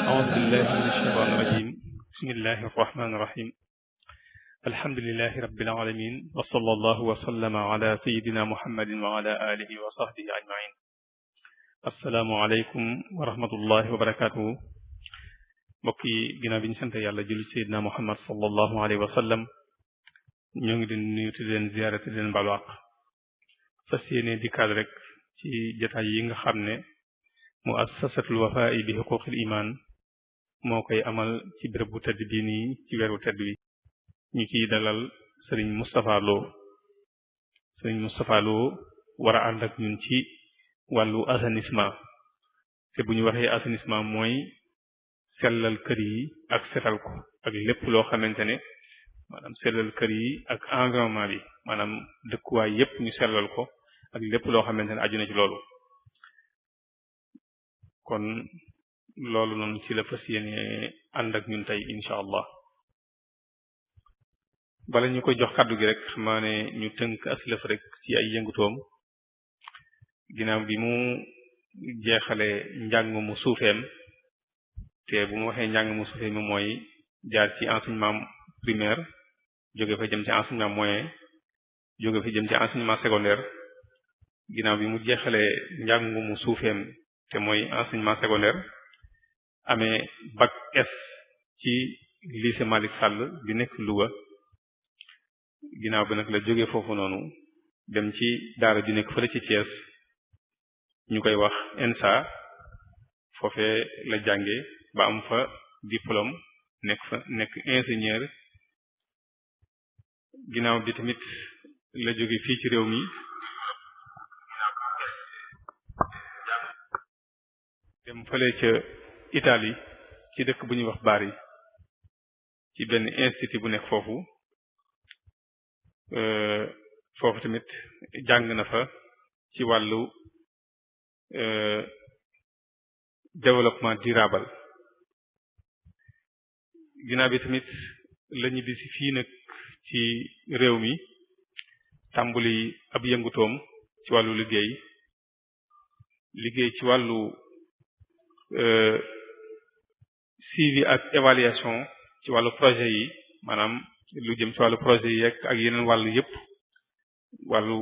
أعوذ بالله من الشيطان الرجيم بسم الله الرحمن الرحيم الحمد لله رب العالمين وصلى الله وسلم على سيدنا محمد وعلى آله وصحبه أجمعين السلام عليكم ورحمة الله وبركاته mbokk yi ginnaaw bi ñu sant yàlla julli Seydina Muhammad sallallahu alayhi wa sallam ñoo ngi leen nuyu te leen ziyaare te leen balwaq fas yéene dikkaat rek ci jotaay yi nga xam ne muassasatul Wafa'i bi huquqil iman moo koy amal ci béréb bu tedd bii nii ci weeru tedd bi ñu ciy dalal Serigne Moustapha Lo war a ànd ak ñun ci wàllu assainissement te bu ñu waxee assainissement mooy sellal kër yi ak setal ko ak lépp loo xamante ne maanaam sellal kër yi ak environnement bi maanaam dëkkuwaay yépp ñu sellal ko ak lépp loo xamante ne aju na ci loolu kon loolu noonu ci la fas yéene ànd ak ñun tey incha allah bala ñu koy jox kàddu gi rek xamaa ne ñu tënk aslëf rek ci ay yëngutoom ginnaaw bi mu jeexale njàng mu suufeem te bu mu waxee njàng mu suufee mi mooy jaar ci enseignement primaire jóge fa jëm ci enseignement moyen jóge fa jëm ci enseignement secondaire ginnaaw bi mu jeexalee njàng mu suufeem te mooy enseignement secondaire amee bac S ci lycée Malick Sall bi nekk Louga ginnaaw bi nag la jóge foofu noonu dem ci daara bi nekk fële ci Thiès ñu koy wax ENSA foofee la jànge ba am fa diplôme nekk ingénieur ginnaaw bi tamit la jóge fii ci réew mi dem fële ca Italie ci dëkk bu ñuy wax Bari ci benn institut bu nekk foofu foofu tamit jàng na fa ci wàllu développement durable ginnaaw bi tamit la ñibbisi fii nag ci réew mi tàmbali ab yëngutoom ci wàllu liggéey ci wàllu suivi ak évaluation ci wàllu projet yi maanaam lu jëm ci wàllu projet yi ak yeneen wàllu yépp wàllu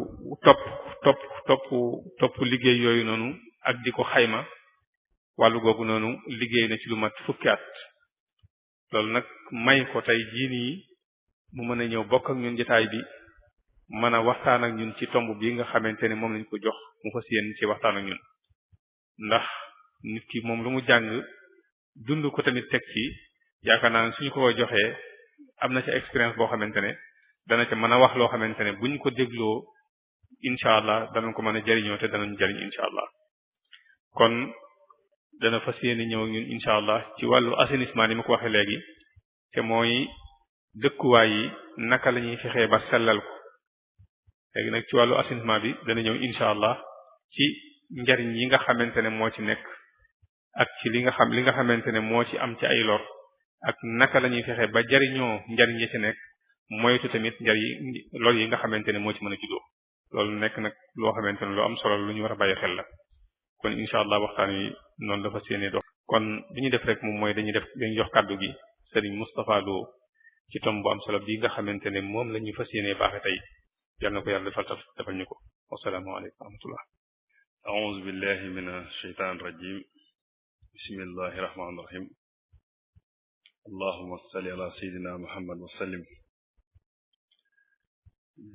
topp liggéey yooyu noonu ak di ko xayma wàllu googu noonu liggéey na ci lu mat fukki at loolu nag may ko tey jii nii mu mën a ñëw bokk ak ñun jotaay bi mën a waxtaan ak ñun ci tomb bi nga xamante ne moom lañ ko jox mu fas yéen ci waxtaan ak ñun ndax nit ki moom lu mu jàng dund ko tamit teg ci yaakaar naa ne suñu ko joxee am na ca expérience boo xamante ne dana ca mën a wax loo xamante ne buñ ko dégloo incha allah danañ ko mën a jariñoo te danañ jariñ incha allah kon dana fas yéene ñëw ak ñun incha allah ci wàllu assainissement ni ma ko waxee léegi te mooy dëkkuwaay yi naka la ñuy fexee ba sellal ko léegi nag ci wàllu assainissement bi dana ñëw incha allah ci njariñ yi nga xamante ne moo ci nekk ak ci li nga xamante ne moo ci am ci ay lor ak naka la ñuy fexee ba jariñoo njariñ yi ci nekk moytu tamit lor yi nga xamante ne moo ci mën a juddoo loolu nekk nag loo xamante ne lu am solo lu ñu war a bàyyi xel la kon incha allah waxtaan wi noonu dafa séenee dox kon li ñu def rek moom mooy dañuy jox kàddu gi Serigne Moustapha Lo ci tom bu am solo bi nga xamante ne moom la ñuy fas yéenee baaxe tey yal na ko yàlla defal ñu ko wasalaamu aleykum wa rahmatullah a'uuzu billahi minash shaytaanir rajiim bismillahir rahmaanir rahiim allahumma salli ala sayyidina muhammad wa sallim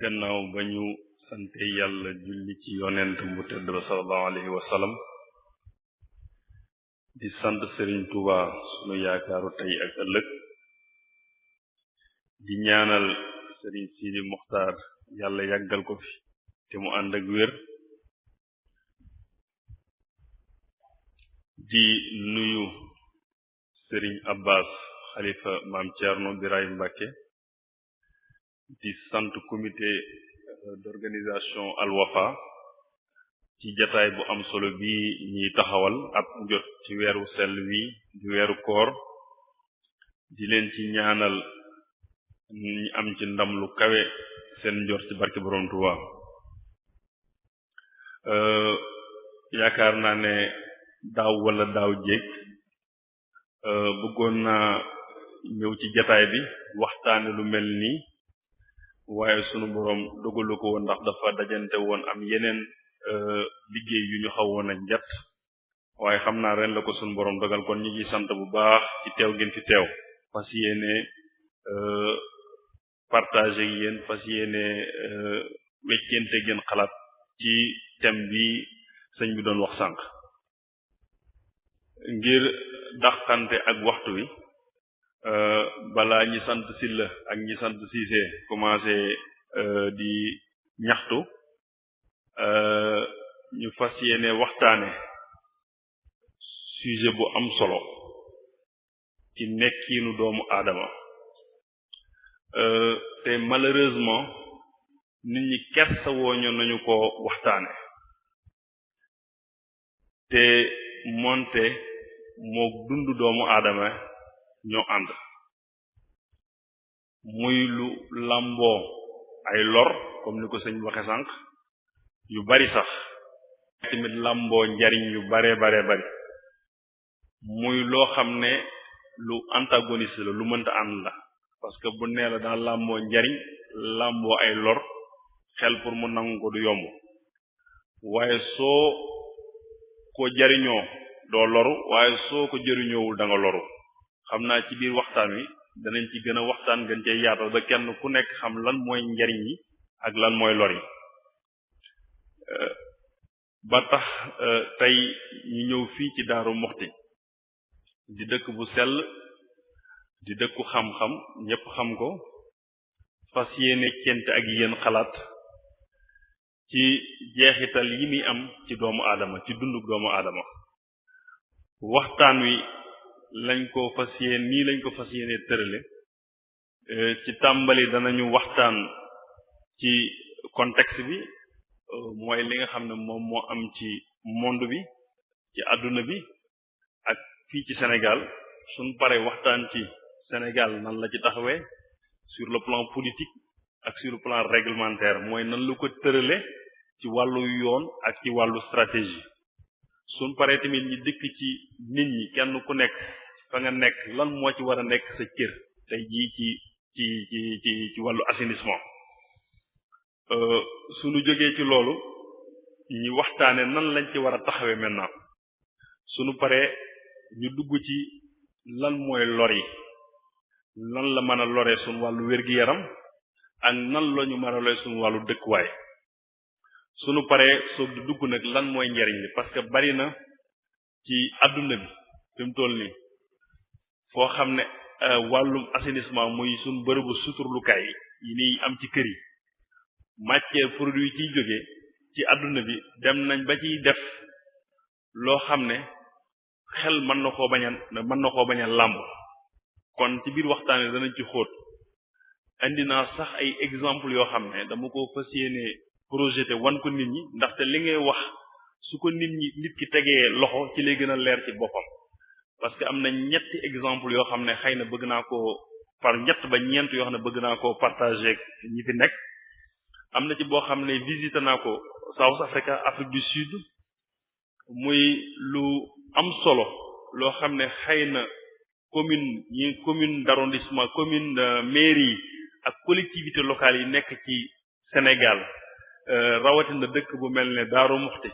gannaaw ba ñu sante yàlla julli ci yonent bu tedd ba sallallahu alayhi wa sallam di sant Serigne Touba sunu yaakaaru tey ak ëllëg di ñaanal Serigne Sidi Muxtaar yàlla yàggal ko fi te mu ànd ak wér di nuyu Serigne Abbas xalifa maam Thierno Birahim Mbacké di sant comité d'organisation Al Wafa ci jataay bu am solo bi ñuy taxawal ak jot ci weeru sell wi di weeru koor di leen ci ñaanal ñu am ci ndam lu kawe seen njort ci barke borom Tuubaa yaakaar naa ne daaw wala daaw jéeg bëggoon naa ñëw ci jataay bi waxtaane lu mel nii waaye sunu borom dogalu ko woon ndax dafa dajante woon am yeneen liggéey yu ñu xawoon a njat waaye xam naa ren la ko sunu borom dogal kon ñu ngi sant bu baax ci teew ngeen fi teew fas yéene partager yéen fas yéene weccente ngeen xalaat ci thème bi sëñ bi doon wax sànq ngir dàqante ak waxtu wi balaa ñi sant Silla ak ñi sant Siise commencé di ñaxtu ñu fas yéene waxtaane sujet bu am solo ci nekkiinu doomu aadama te malheureusement nit ñi kersa wooñu nañu ko waxtaane te moonte moo dundu doomu aadama ñoo ànd muy lu làmboo ay lor comme ni ko sëñ waxe sànq yu bari sax tamit làmboo njariñ yu bare bari muy loo xam ne lu antagoniste la lu mënta ànd la parce que bu nee la daa làmboo njariñ làmboo ay lor xel pour mu nangu ko du yomb waaye soo ko jariñoo doo loru waaye soo ko jariñoowul da nga loru xam naa ci biir waxtaan wi danañ ci gën a waxtaan gën cee yaatal ba kenn ku nekk xam lan mooy njariñ yi ak lan mooy lor yi ba tax tey ñu ñëw fii ci Daaru Muxti di dëkk bu sell di dëkku xam-xam ñépp xam ko fas yéene cent ak yéen xalaat ci jeexital yi muy am ci doomu aadama ci dunduk doomu aadama waxtaan wi lañ ko fas yéene tërale ci tàmbali danañu waxtaan ci contexte bi mooy li nga xam ne moom moo am ci monde bi ci àdduna bi ak fii ci Sénégal suñ paree waxtaan ci Sénégal nan la ci taxawee sur le plan politique ak sur le plan réglementaire mooy nan lu ko tërale ci wàllu yoon ak ci wàllu stratégie suñ paree tamit ñi dëkk ci nit ñi kenn ku nekk fa nga nekk lan moo ci war a nekk sa cër tey jii ci wàllu assainissement suñu jógee ci loolu ñi waxtaane nan lañ ci war a taxawee maintenant suñu paree ñu dugg ci lan mooy lor yi nan la mën a loree suñu wàllu wér-gi-yaram ak nan la ñu mën a loree suñu wàllu dëkkuwaay suñu paree soog di dugg nag lan mooy njariñ li parce que bari na ci àdduna bi fi mu toll nii foo xam ne wàllum assainissement muy suñu bërëbu suturlukaay yi nii am ci kër yi matière produit yi ciy jógee ci àdduna bi dem nañ ba ciy def loo xam ne xel mën na koo bañ a làmb kon ci biir waxtaan wi danañ ci xóot indi naa sax ay exemple yoo xam ne dama ko fas yéene projeté wan ko nit ñi ndaxte li ngay wax su ko nit ki tegee loxo ci lay gën a leer ci boppam parce que am na ñetti exemple yoo xam ne xëy na bëgg naa ko par ñett ba ñeent yoo xam ne bëgg naa ko partager ñi fi nekk am na ci boo xam ne visité naa ko South Africa Afrique du Sud muy lu am solo loo xam ne xëy na commune d'arrondissement commune mairie ak collectivité locale yi nekk ci Sénégal rawatina dëkk bu mel ne Daaru Muxti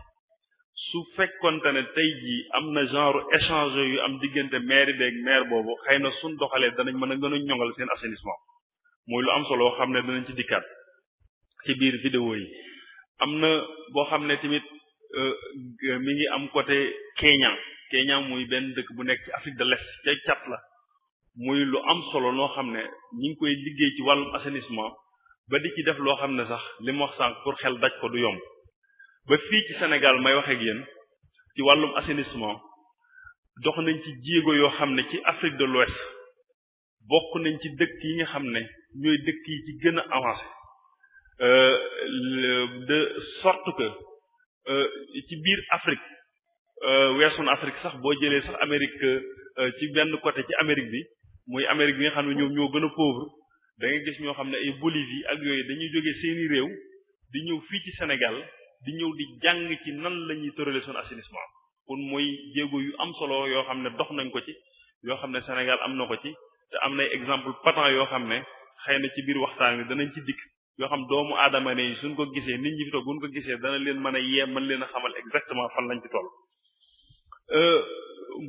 su fekkonte ne tey jii am na genre échange yu am diggante maire beeg maire boobu xëy na suñ doxalee danañ mën a gën a ñoŋal seen assainissement muy lu am solo loo xam ne danañ ci dikkaat ci biir vidéo yi am na boo xam ne tamit mi ngi am côté Kenya muy benn dëkk bu nekk ci Afrique de l'Est ca cat la muy lu am solo loo xam ne ñi ngi koy liggéey ci wàllum assainissement ba di ci def loo xam ne sax li ma wax sànq pour xel daj ko du yomb ba fii ci Sénégal may wax ak yéen ci wàllum assainissement dox nañ ci jéego yoo xam ne ci Afrique de l'Ouest bokk nañ ci dëkk yi nga xam ne ñooy dëkk yi ci gën a avancé de sorte que ci biir Afrique weesu na Afrique sax boo jëlee sax Amérique ci benn côté ci Amérique bi muy Amérique bi nga xam ne ñoom ñoo gën a pauvre da ngay gis ñoo xam ne ay Bolivie ak yooyu dañuy jógee seeni réew di ñëw fii ci Sénégal di ñëw di jàng ci nan la ñuy tërale son assainissement kon mooy jéego yu am solo yoo xam ne dox nañ ko ci yoo xam ne Sénégal am na ko ci te am nay exemple patent yoo xam ne xëy na ci biir waxtaan wi danañ ci dikk yoo xam doomu aadama ne suñ ko gisee nit ñi fi toog buñ ko gisee dana leen mën a yee mën leen a xamal exactement fan lañ ci toll.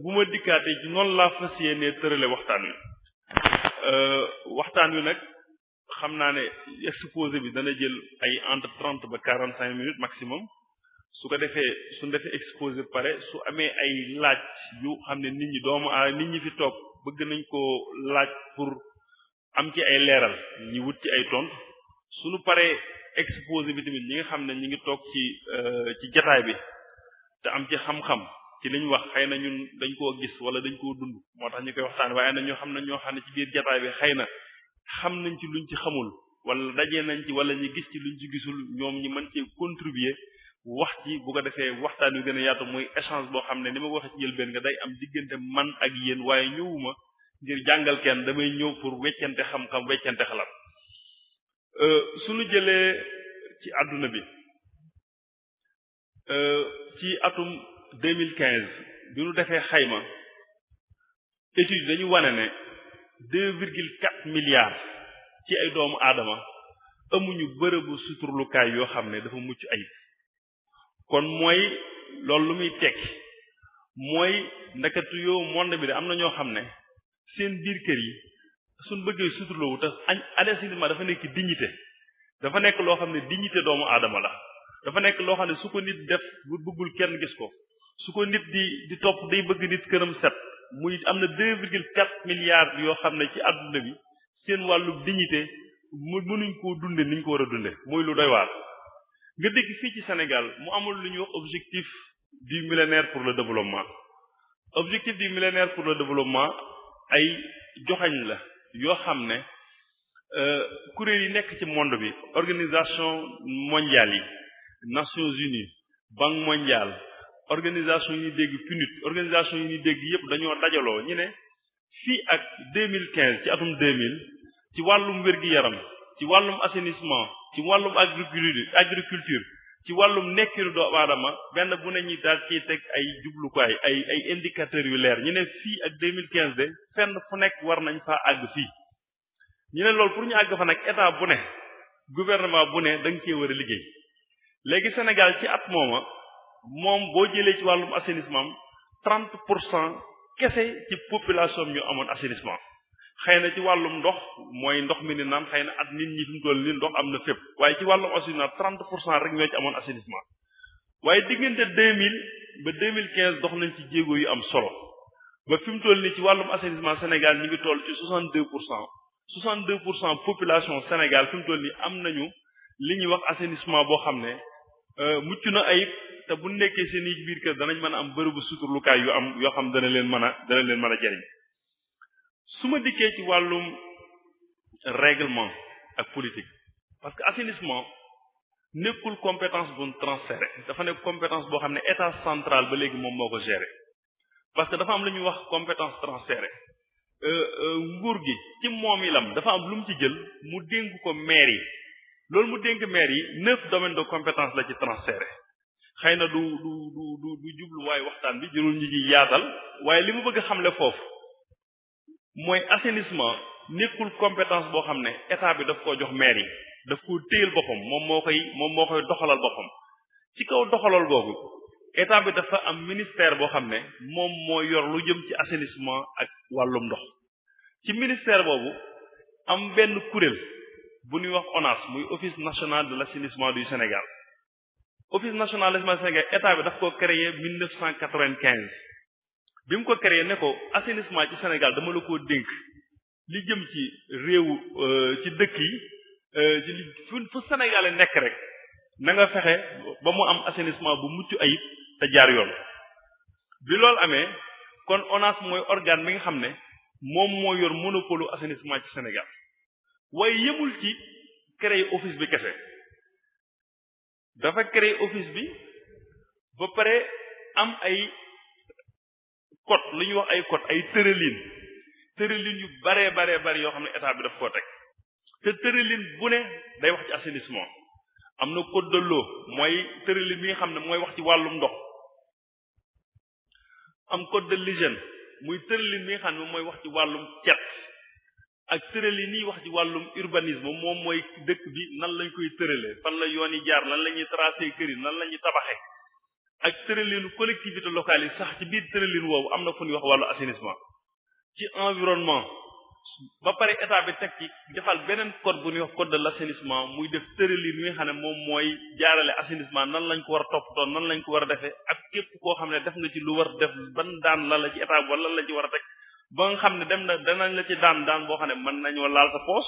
bu ma dikkaatee ci noonu laa fas yéenee tërale waxtaan wi nag xam naa ne exposé bi dana jël ay entre 30 ba 45 minutes maximum su ko defee suñ defee exposé pare su amee ay laaj yu xam ne nit ñi fi toog bëgg nañ ko laaj pour am ci ay leeral ñi wut ci ay tontu suñu paree exposé bi tamit ñi nga xam ne ñi ngi toog ci jataay bi te am ci xam-xam ci liñ wax xëy na ñun dañ koo gis wala dañ koo dund moo tax ñu koy waxtaan waaye na ñoo xam ne ci biir jataay bi xëy na xam nañ ci luñ ci xamul wala dajee nañ ci wala ñu gis ci luñ ci gisul ñoom ñi mën ci contribuer wax ci bu ko defee waxtaan wi gën a yaatu muy échange boo xam ne ni ma ko waxee ci njëlbéen nga day am diggante man ak yéen waaye ñëwuma ngir jàngal kenn damay ñëw pour weccante xam-xam weccante xalaat suñu jëlee ci àdduna bi ci atum 2015 bi ñu defee xayma étude dañu wane ne 2,4 milliards ci ay doomu aadama amuñu bërëbu suturlukaay yoo xam ne dafa mucc ayib kon mooy loolu lu muy tekki mooy ndakatu yow monde bi de am na ñoo xam ne seen biir kër yi suñ bëggee suturloowu te assainissement dafa nekk dignité dafa nekk loo xam ne dignité doomu aadama la dafa nekk loo xam ne su ko nit def bu bëggul kenn gis ko su ko nit di topp day bëgg nit këram set muy am na 2,4 milliards yoo xam ne ci àdduna bi seen wàllu dignité mënuñ koo dunde niñ ko war a dunde muy lu doy waar nga dégg fii ci Sénégal mu amul lu ñuy wax objectif du millénaire pour le développement objectif du millénaire pour le développement ay joxañ la yoo xam ne kuréel yi nekk ci monde bi organisation mondiale yi Nations Unies Banque mondiale organisation yi ñuy dégg PNUD organisation yi ñuy dégg yépp dañoo dajaloo ñu ne fii ak 2015 ci atum 2000 ci wàllum wér-gi-yaram ci wàllum assainissement ci wàllum agriculture ci wàllum nekkinu doomu aadama benn bu ne ñi daal ciy teg ay jublukaay ay indicateurs yu leer ñu ne fii ak 2015 de fenn fu nekk war nañ faa àgg fii ñu ne loolu pour ñu àgg fa nag état bu ne gouvernement bu ne da nga cee war a liggéey léegi Sénégal ci at moom boo jëlee ci wàllum assainissement 30% kese ci population bi ñu amoon assainissement xëy na ci wàllum ndox mooy ndox mi ni naan xëy na at nit ñi fi mu toll nii ndox am na fépp waaye ci wàllum assainissement 30% rek ñoo ci amoon assainissement waaye diggante 2000 ba 2015 dox nañ ci jéego yu am solo ba fi mu toll nii ci wàllum assainissement Sénégal ñu ngi toll ci 62% population Sénégal fi mu toll nii am nañu li ñuy wax assainissement boo xam ne mucc na ayib te bu nekkee seen i biir kër danañ mën a am bërëbu suturlukaay yoo xam dana leen mën a jariñ su ma dikkee ci wàllum règlement ak politique parce que assainissement nekkul compétence bu transféré dafa nekk compétence boo xam ne état central ba léegi moom moo ko gérer parce que dafa am lu ñuy wax compétence transférée nguur gi ci moom ilam dafa am lu mu ci jël mu dénk ko maire yi loolu mu dénk maire yi 9 domaines de compétence la ci transféré xëy na du jubluwaay waxtaan bi jërul ñi ci yaatal waaye li mu bëgg a xamle foofu mooy assainissement nekkul compétence boo xam ne état bi daf koo jox maire yi daf koo téyel boppam moom moo koy doxalal boppam ci kaw doxalal googu état bi dafa am ministère boo xam ne moom moo yor lu jëm ci assainissement ak wàllum ndox ci ministère boobu am benn kuréel bu ñuy wax ONAS muy office national de l'assainissement du Sénégal office national de l'assainissement du Sénégal état bi daf ko créé 1995 bi mu ko créé ne ko assainissement ci Sénégal dama la koo dénk li jëm ci réewu ci dëkk yi ci li fu Sénégalais nekk rek na nga fexe ba mu am assainissement bu mucc ayib te jaar yoon bi loolu amee kon ONAS mooy organe bi nga xam ne moom moo yor monopole assainissement ci Sénégal waaye yemul ci créer office bi kese dafa créer office bi ba pare am ay code lu ñuy wax ay code ay tërëlin yu bare yoo xam ne état bi daf koo teg te tëralin bu ne day wax ci assainissement am na code de l'eau mooy tëralin bi nga xam ne mooy wax ci wàllum ndox am code de l'hygiène muy tëralin bi nga xam ne mooy wax ci wàllum cet ak tëralin yi wax ci wàllum urbanisme moom mooy dëkk bi nan lañ koy tëralee fan la yoon yi jaar nan la ñuy tracé kër yi nan la ñuy tabaxee ak tëralinu collectivité locale yi sax ci biir tëralin woowu am na fu ñuy wax wàllu assainissement ci environnement ba pare état bi teg ci defal beneen code bu ñuy wax code de l'assainissement muy def tëralin yi nga xam ne moom mooy jaarale assainissement nan lañ ko war a toppatoo nan lañ ko war a defee ak képp koo xam ne def nga ci lu war def ban daan lan la ci état bi wala lan la ci war a teg ba nga xam ne dem na danañ la ci daan boo xam ne mën nañoo laal sa poos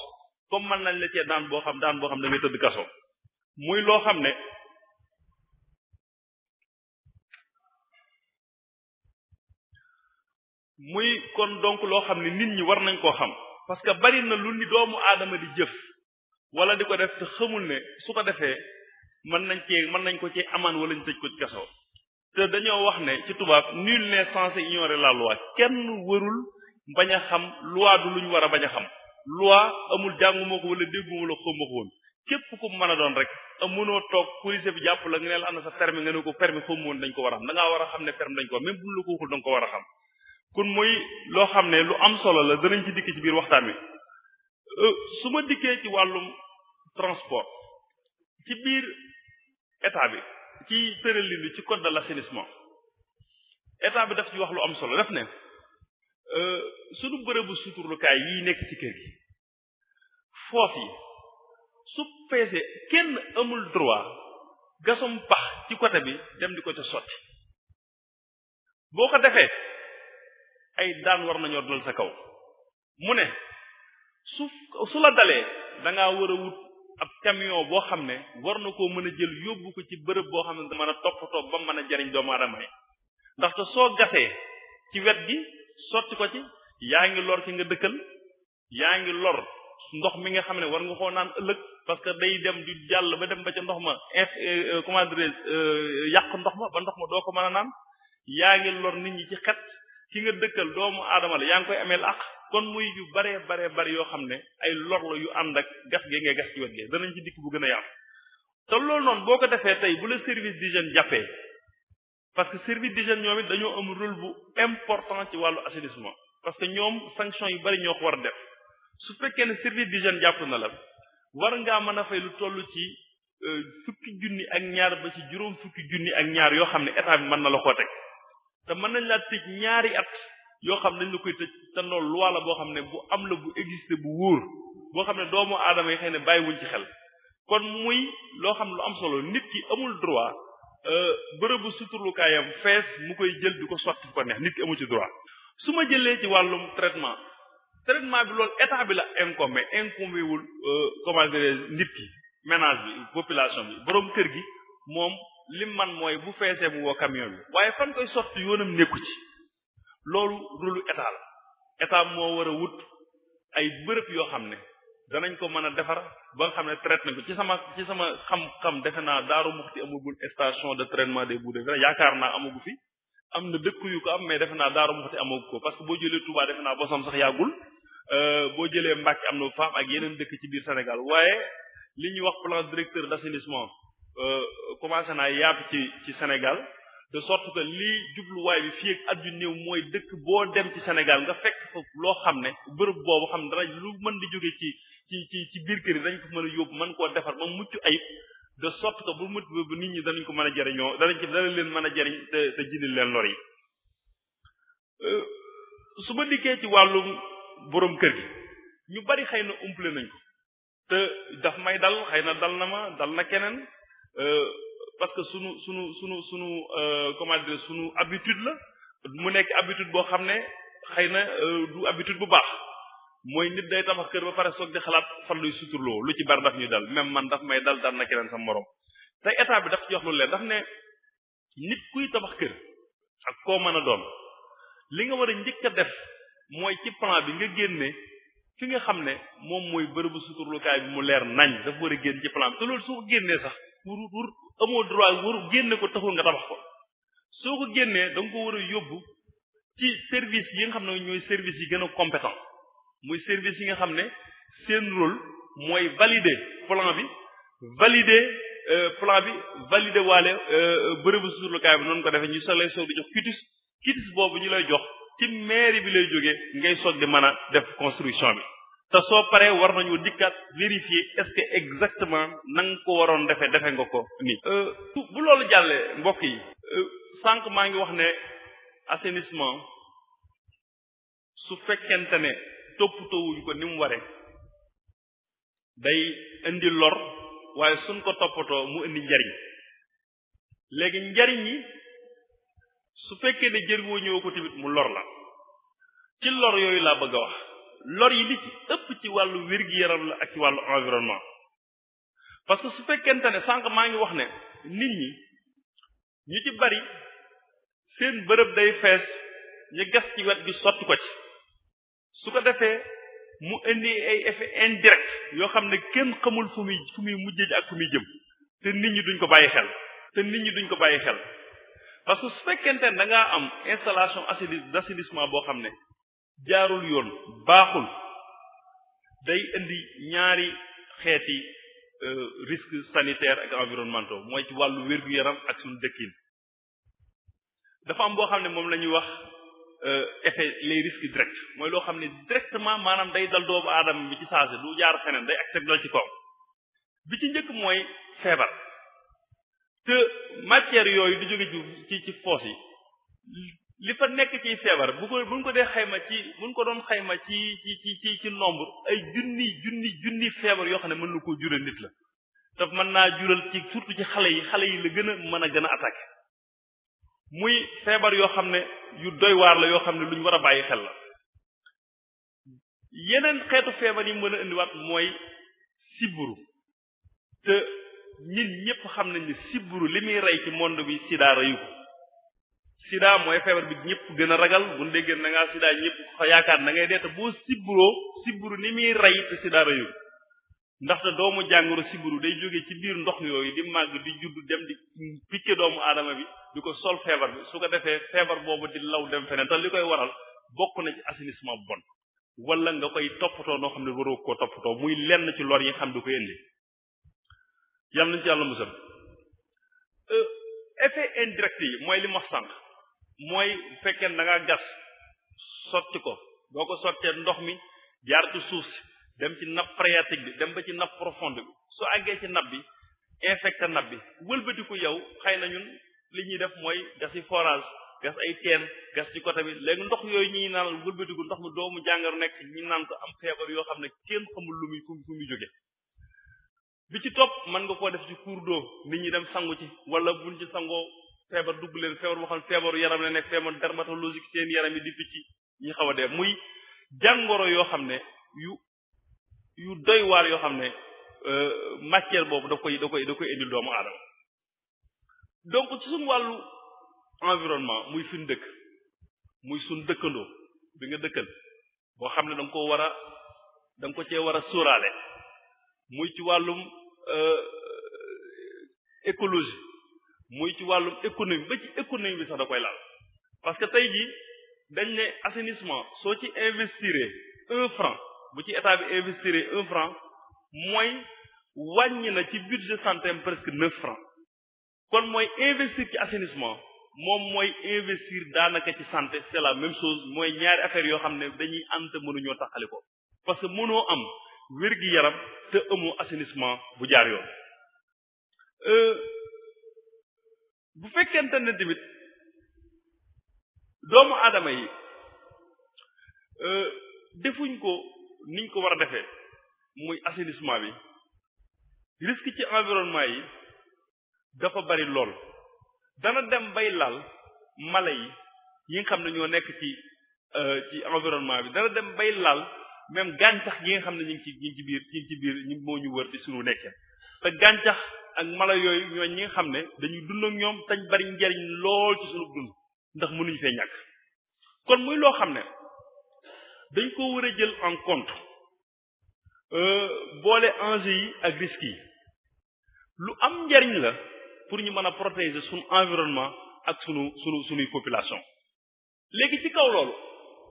comme mën nañ la ci daan boo xam da ngay tëdd kaso muy loo xam ne muy kon donc loo xam ne nit ñi war nañ koo xam parce que bari na lu ni doomu aadama di jëf wala di ko def te xamul ne su ko defee mën nañ ko ci amaan wala ñu tëj ko ci kaso te dañoo wax ne ci tubaab nul n'est censé ignorer la loi kenn warul bañ a xam loi du lu ñu war a bañ a xam loi amul jànguma ko wala dégguma la xawma ko woon képp ku mën a doon rek mënoo toog police bi jàpp la nga ne la am na sa permis nga ne ko permis xawma woon dañ ko war a xam da ngaa war a xam ne permis dañ ko même buñ la ko waxul da nga ko war a xam kon muy loo xam ne lu am solo la danañ ci dikk ci biir waxtaan wi su ma dikkee ci wàllum transport ci biir état bi ci tëralin bi ci code de l'assainissement état bi daf ci wax lu am solo daf ne suñu bërëbu suturlukaay yi nekk ci kër gi foofu yi su feesee kenn amul droit gasum pax ci côté bi dem di ko ca sotti boo ko defee ay daan war nañoo dal sa kaw mu ne su la dalee da ngaa war a wut ab camion boo xam ne war na koo mën a jël yóbbu ko ci bërëb boo xam ne da mën a toppatoo ba mën a jariñ doomu aadama yi ndaxte soo gasee ci wet gi sotti ko ci yaa ngi lor ki nga dëkkal yaa ngi lor ndox mi nga xam ne war nga koo naan ëllëg parce que day dem di jàll ba dem ba ca ndox ma comment dirais yàq ndox ma ba ndox ma doo ko mën a naan yaa ngi lor nit ñi ci xet ki nga dëkkal doomu aadama la yaa ngi koy ameel ak kon muy yu bare yoo xam ne ay lor la yu ànd ak gas gi ngay gas ci wet gi danañ ci dikk bu gën a yaatu te loolu noonu boo ko defee tey bu la service d'hygiène jàppee parce que service d'hygiène ñoom it dañoo am rôle bu important ci wàllu assainissement parce que ñoom sanction yu bari ñoo ko war a def su fekkee ne service d'hygiène jàpp na la war ngaa mën a fay lu toll ci fukki junni ak ñaar ba ci juróom fukki junni ak ñaar yoo xam ne état bi mën na la koo teg te mën nañ laa tëj ñaari at yoo xam ne dañ la koy tëj te loolu loi la boo xam ne bu am la bu existé bu wóor boo xam ne doomu aadama yi xëy ne bàyyiwuñ ci xel kon muy loo xam lu am solo nit ki amul droit bërëbu suturlukaayam fees mu koy jël di ko sotti ko neex nit ki amu ci droit su ma jëlee ci wàllum traitement bi loolu état bi la incombé wul comment dire nit ki ménage bi population bi borom kër gi moom lim man mooy bu feesee mu woo camion bi waaye fan koy sotti yoonam nekku ci loolu rôlu état la état moo war a wut ay bërëb yoo xam ne danañ ko mën a defar ba nga xam ne traite nañ ko ci sama xam-xam defe naa Daaru Muxti amagul station de traitement des boues de vidange yaakaar naa amagu fi am na dëkk yu ko am mais defe naa Daaru Muxti amagu ko parce que boo jëlee Touba defe naa bosam sax yàggul boo jëlee Mbàkke am na faam ak yeneen dëkk ci biir Sénégal waaye li ñuy wax plan directeur d'assainissement commencé naa yaatu ci Sénégal de sorte que lii jubluwaay bi fii ak at yu néew mooy dëkk boo dem ci Sénégal nga fekk fa loo xam ne bërëb boobu xam ne dara lu mën di jóge ci biir kër yi dañ ko mën a yóbbu mën koo defar ba mucc ayib de sorte que bu mucc ba nit ñi danañ ko mën a jariñoo dana leen mën a jariñ te jindil leen lor yi su ma dikkee ci wàllum borom kër gi ñu bari xëy na umple nañ ko te daf may dal xëy na dal na ma dal na keneen parce que sunu comment dire sunu habitude la mu nekk habitude boo xam ne xëy na du habitude bu baax mooy nit day tabax kër ba pare soog di xalaat fan luy suturloo lu ci bari daf ñuy dal même man daf may dal na keneen sa morom te état bi daf ci wax lu leen daf ne nit kuy tabax kër ak koo mën a doon li nga war a njëkk a def mooy ci plan bi nga génne fi nga xam ne moom mooy bërëbu suturlukaay bi mu leer nañ dafa war a génn ci plan bi te loolu soo ko génnee sax pour amoo droit waru génne ko taxul nga tabax ko soo ko génnee da nga ko war a yóbbu ci service yi nga xam ne ñooy service yi gën a compétent muy service yi nga xam ne seen rôle mooy valider plan bi valider waale bërëbu suturlukaay bi noonu ko defee ñu lay soog di jox quitus boobu ñu lay jox ci mairie bi lay jógee ngay soog di mën a def construction bi te soo paree war nañu dikkaat vérifier est-ce que exactement na nga ko waroon defe nga ko nii. bu loolu jàllee mbokk yi sànq maa ngi wax ne assainissement su fekkente ne toppatoowuñ ko ni mu waree day indi lor waaye suñ ko toppatoo mu indi njariñ léegi njariñ yi su fekkee ne jëriñoo ñëw ko tamit mu lor la ci lor yooyu laa bëgg a wax lor yi li ci ëpp ci wàllu wér-gi-yaram la ak ci wàllu environnement parce que su fekkente ne sànq maa ngi wax ne nit ñi ñu ci bari seen bërëb day fees ñu gas ci wet gi sotti ko ci su ko defee mu indi ay effet indirect yoo xam ne kenn xamul fu muy mujjee ak fu muy jëm te nit ñi duñ ko bàyyi xel parce que su fekkente ne da ngaa am installation d'assainissement boo xam ne jaarul yoon baaxul day indi ñaari xeeti risques sanitaires ak environnementaux mooy ci wàllu wér-gu-yaram ak suñu dëkkin dafa am boo xam ne moom la ñuy wax effet les risques directs mooy loo xam ne directement maanaam day dal doomu aadama bi ci saase du jaar feneen day accès dal ci kaw bi ci njëkk mooy feebar te matière yooyu di jóge ci foos yi li fa nekk ci feebar buñ ko doon xayma ci nombre ay junni feebar yoo xam ne mën na koo jural nit la te mën naa jural ci surtout ci xale yi la gën a attaqué muy feebar yoo xam ne yu doy waar la yoo xam ne lu ñu war a bàyyi xel la yeneen xeetu feebar yi mën a indiwaat mooy sibbiru te ñun ñëpp xam nañ ne sibbiru li muy rey ci monde bi sida reyu ko sida mooy feebar bi ñëpp gën a ragal bu ñu déggee na ngaa sida ñëpp ko yaakaar na ngay dee te boo sibbiru ni muy rey te sida reyu ko ndaxte doomu jàngoro sibbiru day jóge ci biir ndox yooyu di màgg di judd dem di piqué doomu aadama bi di ko sol feebar bi su ko defee feebar boobu di law dem feneen te li koy waral bokk na ci assainissement bu bon wala nga koy toppatoo noo xam ne waroo koo toppatoo muy lenn ci lor yi nga xam du koy indi yàlla nañ ci yàlla musal effet indirect yi mooy li ma sànq mooy bu fekkee da ngaa gas sotti ko boo ko sottee ndox mi jaar ci suuf si dem ci nappe phréatique bi dem ba ci nappe profonde bi soo àggee ci nappe bi infecté nappe bi wëlbatiku yow xëy na ñun li ñuy def mooy gas yi forage gas ay teen gas ci côté bi léegi ndox yooyu ñuy naan wëlbatiku ndox mi doomu jàngoro nekk ñu naan ko am feebar yoo xam ne kenn xamul lu muy fu muy jóge bi ci topp mën nga koo def ci cours d'eau nit ñi dem sangu ci wala buñ ci sangoo feebar dugg leen feebar boo xam ne feebaru yaram la nekk feebar dermatologique seen yaram yi di picc ñi xaw a dee muy jàngoro yoo xam ne yu doy waar yoo xam ne matière boobu da koy indil doomu aadama donc ci suñu wàllu environnement muy suñ dëkk muy suñ dëkkandoo bi nga dëkkal boo xam ne da nga ko cee war a sóoraale muy ci wàllum écologie muy ci wàllum économie ba ci économie bi sax da koy laal parce que tey jii dañ ne assainissement soo ci investir 1 franc bu ci état bi investir 1 franc mooy wàññi na ci budget santé presque 9 francs kon mooy investir ci assainissement moom mooy investir daanaka ci santé c'est la même chose mooy ñaari affaire yoo xam ne dañuy ànd te mënuñoo taxali ko parce que mënoo am wér-gi-yaram te amoo assainissement bu jaar yoon bu fekkente ne tamit doomu aadama yi defuñ ko niñ ko war a defee muy assainissement bi risque ci environnement yi dafa bari lool dana dem bay laal mala yi nga xam ne ñoo nekk ci environnement bi dana dem bay laal même gàncax yi nga xam ne ñu ngi ci biir ñu moo ñu wër ci suñu nekkee te gàncax ak mala yooyu ñooy ñi nga xam ne dañuy dund ak ñoom tañ bari njariñ lool ci suñu dund ndax mënuñu fee ñàkk kon muy loo xam ne dañ ko war a jël en compte boole enjeux yi ak risques yi lu am njariñ la pour ñu mën a protéger suñu environnement ak suñuy population léegi ci kaw loolu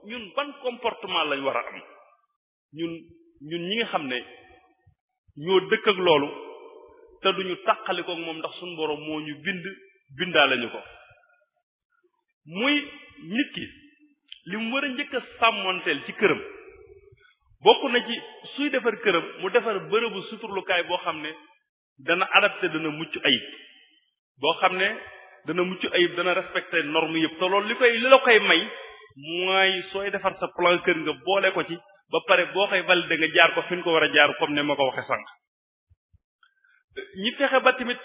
ñun ban comportement lañ war a am ñun ñi nga xam ne ñoo dëkk ak loolu te duñu tàqali ko moom ndax suñu borom moo ñu bindaale ñu ko. muy nit ki li mu war a njëkk a sàmmonteel ci këram bokk na ci suy defar këram mu defar bërëbu suturlukaay boo xam ne dana adapté dana mucc ayib boo xam ne dana mucc ayib dana respecté norme yëpp te loolu li la koy may mooy sooy defar sa plan kër nga boole ko ci ba pare boo koy validé nga jaar ko fi ñu ko war a jaar comme ne ma ko waxe sànq ñi fexe ba tamit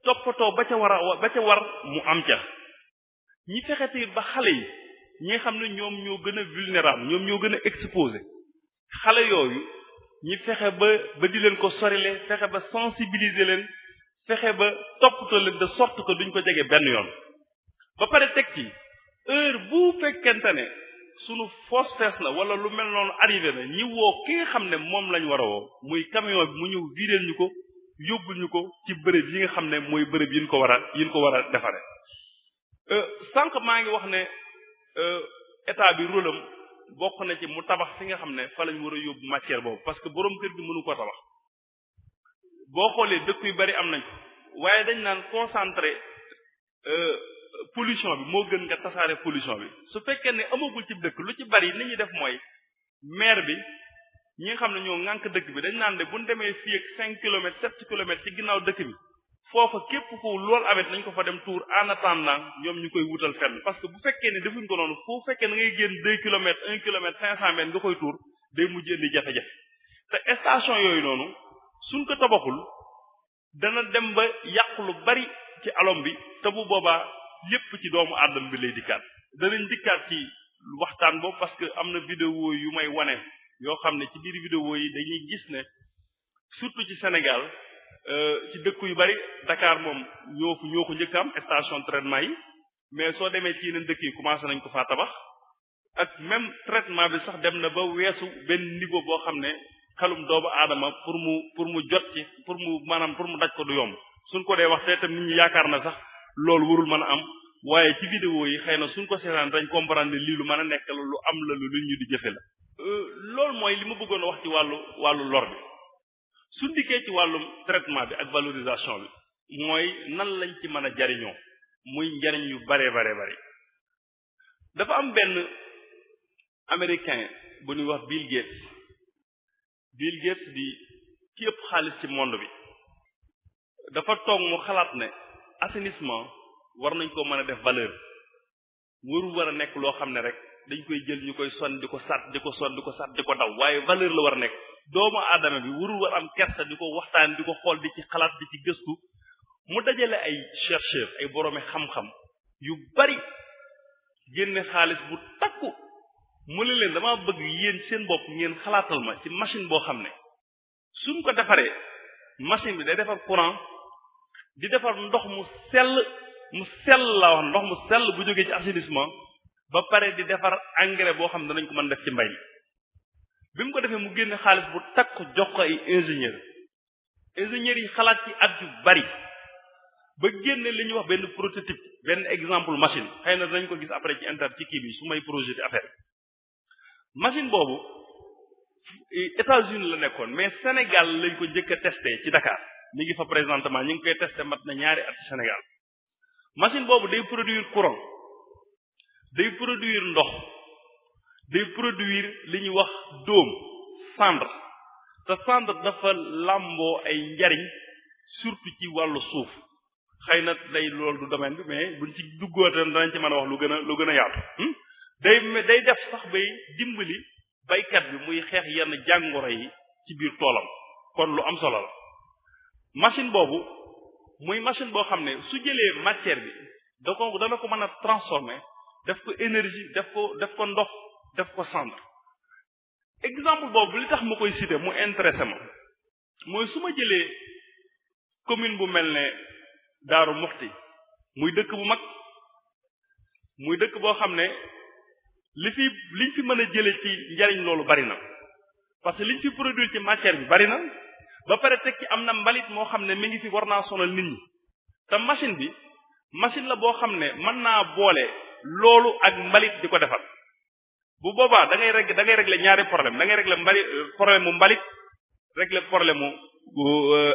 toppatoo ba ca war mu am ca ñi fexe tamit ba xale yi ñi nga xam ne ñoom ñoo gën a vulnérable ñoom ñoo gën a exposé xale yooyu ñi fexe ba di leen ko sorile fexe ba sensibiliser leen fexe ba toppatoo leen de sorte que duñ ko jege benn yoon ba pare teg ci heure bu fekkente ne sunu fosse fees na wala lu mel noonu arrivé na ñi woo ki nga xam ne moom lañ war a woo muy camion bi mu ñëw videel ñu ko yóbbul ñu ko ci bërëb yi nga xam ne mooy bërëb yi ñu ko war a defare sànq maa ngi wax ne état bi rôle am bokk na ci mu tabax fi nga xam ne fa lañ war a yóbbu matière boobu parce que borom kër gi mënu ko tabax boo xoolee dëkk yu bari am nañ ko waaye dañ naan concentré pollution bi moo gën nga tasaare pollution bi su fekkee ne amagul ci dëkk lu ci bari ni ñuy def mooy maire bi ñi nga xam ne ñoo ŋànk dëkk bi dañ naan de bu ñu demee fii ak 5 kilomètres 7 kilomètres ci ginnaaw dëkk bi foofa képp ku loolu amit nañ ko fa dem tour en attendant ñoom ñu koy wutal fenn parce que bu fekkee ne defuñ ko noonu foo fekkee na ngay génn 2 kilomètres 1 kilomètre 500 mètres nga koy tour day mujj indi jafe-jafe te station yooyu noonu suñ ko tabaxul dana dem ba yàq lu bari ci alom bi te bu boobaa lépp ci doomu aadama bi lay dikkaat danañ dikkaat ci waxtaan boobu parce que am na vidéo yu may wane yoo xam ne ci biir vidéo yi dañuy gis ne surtout ci Sénégal ci dëkk yu bari Dakar moom ñoo ko njëkk am station traitement yi mais soo demee ci yeneen dëkk yi commencé nañ ko faa tabax ak même traitement bi sax dem na ba weesu benn niveau boo xam ne xelum doomu aadama pour mu jot ci pour mu daj ko du yomb suñ ko dee wax te tam nit ñi yaakaar na sax loolu warul mën a am waaye ci vidéo yi xëy na suñ ko seetaan dañ comprendre ne lii lu mën a nekk la lu am la lu ñu di jëfe la loolu mooy li ma bëggoon a wax ci wàllu lor bi suñ dikkee ci wàllum traitement bi ak valorisation bi mooy nan lañ ci mën a jariñoo muy njariñ yu bare bare dafa am benn américain bu ñuy wax Bill Gates di ci ëpp xaalis ci monde bi dafa toog mu xalaat ne assainissement war nañ ko mën a def valeur warul war a nekk loo xam ne rek dañ koy jël ñu koy son di ko sat di ko daw waaye valeur la war a nekk doomu aadama bi warul war am kersa di ko waxtaan di ko xool di ci xalaat di ci gëstu mu dajale ay chercheur ay boroomi xam-xam yu bari génne xaalis bu takku mu ne leen dama bëgg yéen seen bopp ngeen xalaatal ma ci machine boo xam ne suñ ko defaree machine bi day defar courant di defar ndox mu sell la wax ndox mu sell bu jógee ci assainissement ba pare di defar engrais boo xam ne danañ ko mën def ci mbay mi bi mu ko defee mu génne xaalis bu takk jox ko ay ingénieurs yi xalaat ci at yu bari ba génne li ñuy wax benn prototype benn exemple machine xëy na danañ ko gis après ci internet ci kii bi su may projet affaire machine boobu États-Unis la nekkoon mais Sénégal lañ ko njëkk a testé ci Dakar mi ngi fa présentement ñu ngi koy testé mat na ñaari at ci Sénégal machine boobu day produire courant day produire ndox day produire li ñuy wax dóom cendre te cendre dafa làmboo ay njariñ surtout ci wàllu suuf xëy na day loolu du domaine bi mais buñ ci duggootan danañ ci mën a wax lu gën a yaatu day def sax bay dimbali baykat bi muy xeex yenn jàngoro yi ci biir toolam kon lu am solo la machine boobu muy machine boo xam ne su jëlee matière bi dana ko mën a transformer def ko énergie def ko ndox def ko cendre exemple boobu li tax ma koy citer mu intéressé ma mooy su ma jëlee commune bu mel ne Daaru Muxti muy dëkk bu mag muy dëkk boo xam ne liñ fi mën a jële ci njariñ loolu bari na parce que liñ fi produire ci matière bi bari na ba pare teg ci am na mbalit moo xam ne mi ngi fi war naa sonal nit ñi te machine la boo xam ne mën naa boole loolu ak mbalit di ko defar bu boobaa da ngay régler ñaari problème da ngay régler problème mu mbalit régler problème mu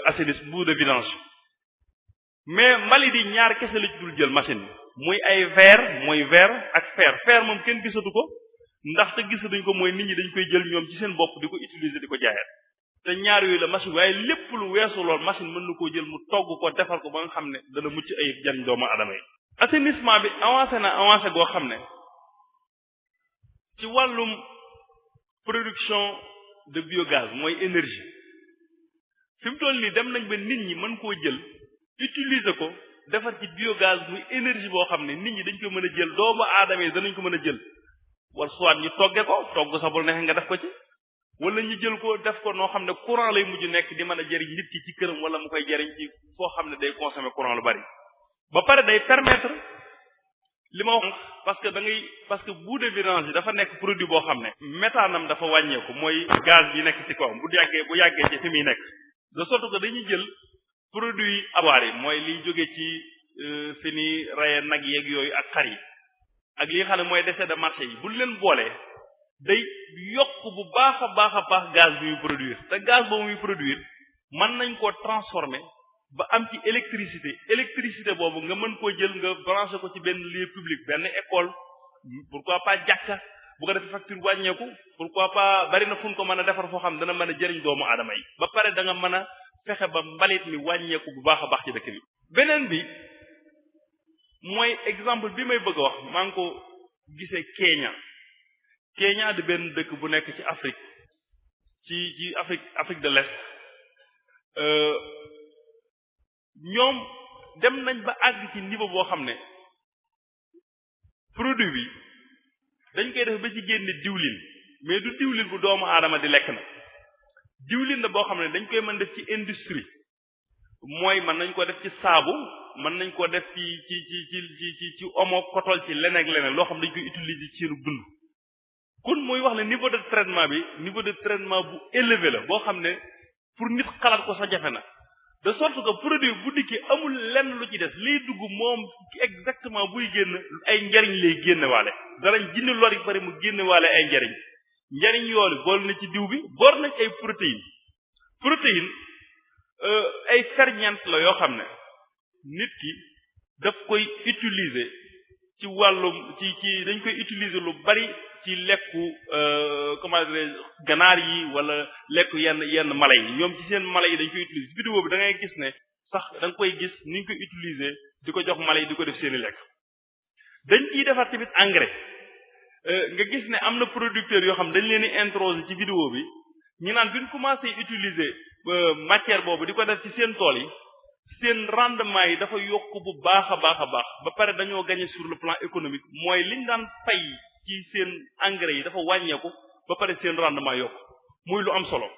assainissement boue de vidange mais mbalit yi ñaar kese la ci dul jël machine bi muy ay verre ak fer moom kenn gisatu ko ndax te gisatuñ ko mooy nit ñi dañ koy jël ñoom ci seen bopp di ko utiliser di ko jaayaat te ñaar yooyu la machine waaye lépp lu weesu lool machine mën na koo jël mu togg ko defar ko ba nga xam ne dana mucc ayib jariñ doomu adama yi. assainissement bi avancé goo xam ne ci wàllum production de biogaz mooy énergie fi mu toll nii dem nañ ba nit ñi mën koo jël utiliser ko defar ci biogaz muy énergie boo xam ne nit ñi dañ ko mën a jël doomu aadama yi danañ ko mën a jël wala soit ñu togge ko togg sax bu neexee nga def ko ci wala ñu jël ko def ko noo xam ne courant lay mujj nekk di mën a jëriñ nit ki ci këram wala mu koy jëriñ ci foo xam ne day consommer courant lu bari ba pare day permettre li ma wax parce que boue de vidange yi dafa nekk produit boo xam ne méthanam dafa wàññeeku mooy gaz yi nekk ci kawam bu yàggee ci fi muy nekk de sorte que dañuy jël produit abaar yi mooy liy jóge ci fi ni raye nag yeeg yooyu ak xar yi ak li nga xam ne mooy déchets de marché yi buñ leen boolee day yokk bu baax a baax gaz bi muy produire te gaz boobu muy produire mën nañ koo transformer ba am ci électricité boobu nga mën koo jël nga branché ko ci benn lieu public benn école pourquoi pas jàkka bu ko defee facture wàññeeku pourquoi pas bari na fu ñu ko mën a defar foo xam dana mën a jëriñ doomu aadama yi ba pare da nga mën a fexe ba mbalit mi wàññeeku bu baax a baax ci dëkk bi. beneen bi mooy exemple bi may bëgg a wax maa ngi ko gisee Kenya di benn dëkk bu nekk ci Afrique ci Afrique de l'Est ñoom dem nañ ba àgg ci niveau boo xam ne produit bi dañ koy def ba ci génne diwlin mais du diwlin bu doomu aadama di lekk na diwlin la boo xam ne dañ koy mën def ci industrie mooy mën nañ ko def ci saabu mën nañ ko def ci omo kotol ci leneen loo xam dañ koy utiliser ci seenu dund kon mooy wax ne niveau de traitement bu élevé la boo xam ne pour nit xalaat ko sa jafe na de sorte que produit bu dikkee amul lenn lu ci des liy dugg moom exactement buy génn ay njariñ lay génne waale darañ jindi lor yi bari mu génne waale ay njariñ yoolu bool na ci diw bi boor nañ ay protéine ay ferñeent la yoo xam ne nit ki daf koy utiliser ci wàllum ci dañ koy utiliser lu bari ci lekku comment dire ganaar yi wala lekku yenn mala yi ñoom ci seen mala yi dañ koy utiliser vidéo bi da ngay gis ne sax da nga koy gis ni ñu koy utiliser di ko jox mala yi di ko def seeni lekk dañ ciy defar tamit engrais nga gis ne am na producteurs yoo xam dañ leen di introduire ci vidéo bi ñu naan bi ñu commencé utiliser matière boobu di ko def ci seen tool yi seen rendement yi dafa yokk bu baax a baax ba pare dañoo gagner sur le plan économique mooy liñ daan fay ci seen engrais yi dafa wàññeeku ba pare seen rendement yokk muy lu am solo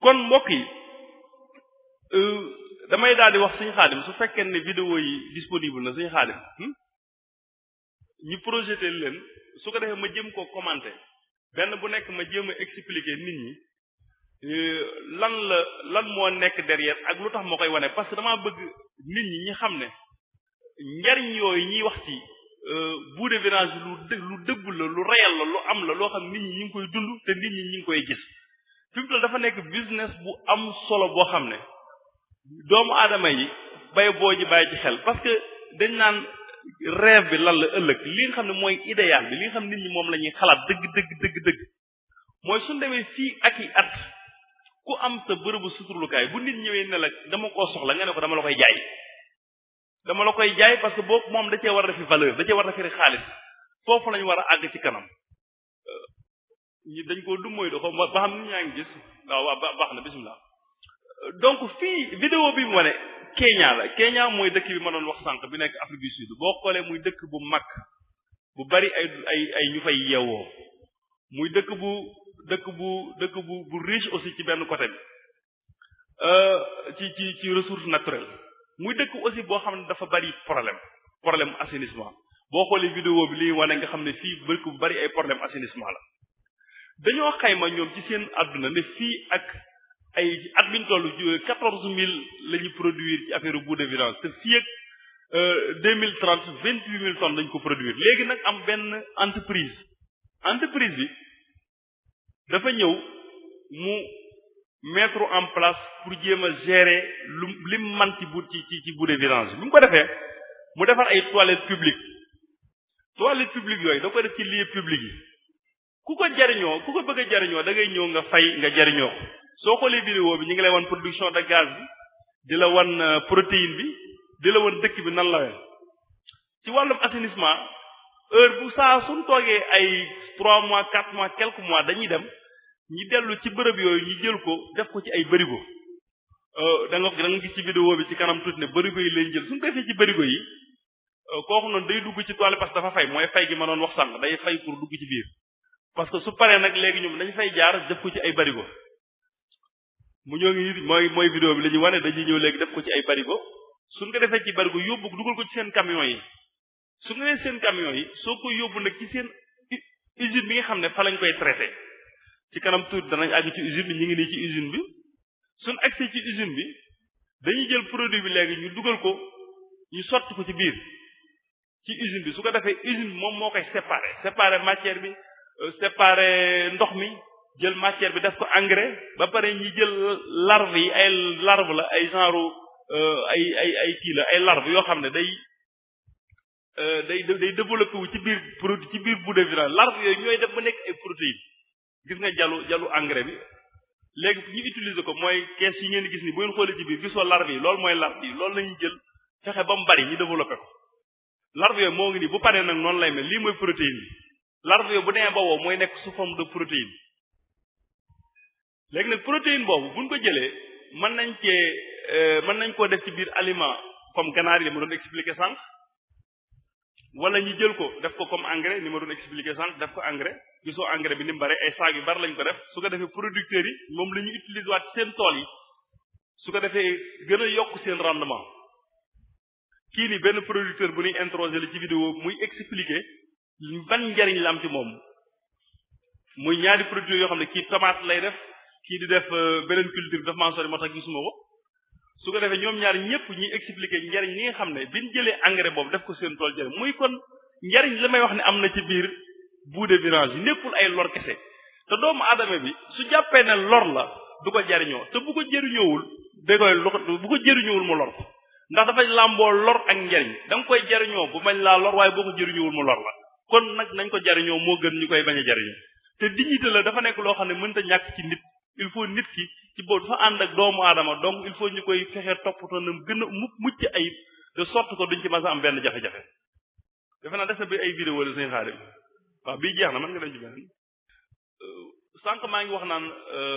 kon mbokk yi damay daal di wax Sëñ Xaadim su fekkee ne vidéo yi disponible na Sëñ Xaadim ñu projeté leen su ko defee ma jëm koo commenter benn bu nekk ma jéem a expliquer nit ñi lan moo nekk derrière ak lu tax moo koy wane parce que damaa bëgg nit ñi xam ne njariñ yooyu ñuy wax ci boue de vidange lu dëggu la lu réel la lu am la loo xam nit ñi ñu ngi koy dund te nit ñi ñu ngi koy gis fi mu toll dafa nekk business bu am solo boo xam ne doomu aadama yi bay boo ji bàyyi ci xel parce que dañ naan rêve bi lan la ëllëg li nga xam ne mooy idéal bi li nga xam nit ñi moom la ñuy xalaat dëgg mooy suñ demee fii ak i at ku am sa bërëbu suturlukaay bu nit ñëwee ne la dama koo soxla nga ne ko dama la koy jaay parce que boobu moom da cee war a defi valeur da cee war a defi xaalis foofu lañu war a àgg ci kanam ñi dañ koo du mooy doxo ba xam nit ñaa ngi gis waaw baax na bismillah donc fii vidéo bi mu wane Kenya mooy dëkk bi ma doon wax sànq bi nekk Afrique du Sud boo xoolee muy dëkk bu mag bu bari ay ñu fay yeewoo muy dëkk bu riche aussi ci benn côté bi ci ressources naturelles muy dëkk aussi boo xam ne dafa bari problème assainissement boo xoolee vidéo bi liy wane nga xam ne fii dëkk bu bari ay problème assainissement la dañoo xayma ñoom ci seen àdduna ne fii ak ay at biñ toll 14000 la ñu produire ci affaire boue de vidange te fii ak 2030 28000 tonnes lañ ko produire léegi nag am benn entreprise bi dafa ñëw mu mettre en place pour jéem a gérer lim man ci bout de vidange bi mu ko defee mu defar ay toilettes publiques yooyu da ko def ci lieu public yi ku ko bëgg a jariñoo da ngay ñëw nga fay nga jariñoo ko soo xoolee vidéo bi ñu ngi lay wan production de gaz bi di la wan protéine bi di la wan dëkk bi nan la wel ci wàllum assainissement heure bu saa suñ toogee ay 3 mois 4 mois quelques mois dañuy dem ñi dellu ci bërëb yooyu ñu jël ko def ko ci ay bërigo da nga gis ci vidéo bi ci kanam tuuti ne bërigo yi lañ jël suñ ko defee ci bërigo yi kooku noonu day dugg ci toile parce que dafa fay mooy fay gi ma doon wax sànq day fay pour dugg ci biir parce que su paree nag léegi ñoom dañ fay jaar def ko ci ay bërigo mu ñoo ngi mooy vidéo bi la ñuy wane dañuy ñëw léegi def ko ci ay bërigo suñ ko defee ci bërigo yóbbu dugal ko ci seen camion yi su nga nee seen camion yi soo ko yóbbu nag ci seen usine bi nga xam ne fa lañ koy traité ci kanam tuuti danañ àgg ci usine bi ñu ngi nii ci usine bi suñ accès ci usine bi dañuy jël produit bi léegi ñu dugal ko ñu sotti ko ci biir ci usine bi su ko defee usine bi moom moo koy séparer matière bi séparer ndox mi jël matière bi def ko engrais ba pare ñi jël larve yi ay larve la ay genre ay kii la ay larve yoo xam ne day développé wu ci biir produit ci biir bout de vidange larve yooyu ñooy def ba nekk ay protéines gis nga jalu engrais bi léegi ñu utiliser ko mooy kees yi ngeen gis ni bu ngeen xoolee ci biir gisoo larve yi loolu mooy larve yi loolu lañuy jël fexe ba mu bari ñu développé ko larve yooyu moo ngi nii bu paree nag noonu lay mel lii mooy protéine bi larve yooyu bu demee ba wow mooy nekk sous forme de protéine léegi nag protéine boobu buñ ko jëlee mën nañ koo def ci biir aliment comme ganaar yi ma doon expliquer sànq wala ñu jël ko def ko comme engrais ni ma doon expliquer sànq def ko engrais gisoo engrais bi ni mu bare ay saag yu bari lañ ko def su ko defee producteurs yi moom la ñu utiliser waat seen tool yi su ko defee gën a yokk seen rendement kii ni benn producteur bu ñuy introsé la ci vidéo muy expliquer ban njariñ la am ci moom muy ñaari producteurs yoo xam ne kii tomate lay def kii di def beneen culture bi daf maa sori moo tax gisuma ko su ko defee ñoom ñaar ñëpp ñuy expliquer njariñ li nga xam ne biñ jëlee engrais boobu def ko seen tool jëriñ muy kon njariñ li may wax ne am na ci biir bout de vidange yi nekkul ay lor kese te doomu aadama bi su jàppee ne lor la du ko jariñoo te bu ko jëriñoowul bu ko jëriñoowul mu lor ko ndax dafay làmboo lor ak njariñ da nga koy jariñoo bu bañ laa lor waaye boo ko jëriñoowul mu lor la kon nag nañ ko jariñoo moo gën ñu koy bañ a jariñoo te dignité la dafa nekk loo xam ne mënta ñàkk ci nit il faut nit ki ci boobu dafa ànd ak doomu aadama donc il faut ñu koy fexe toppatoo na gën a mucc ayib de sorte que duñ ci mas a am benn jafe-jafe defe naa def na bi ay vidéo la suñu xaarim waaw bii jeex na mën nga dem ci beneen sànq maa ngi wax naan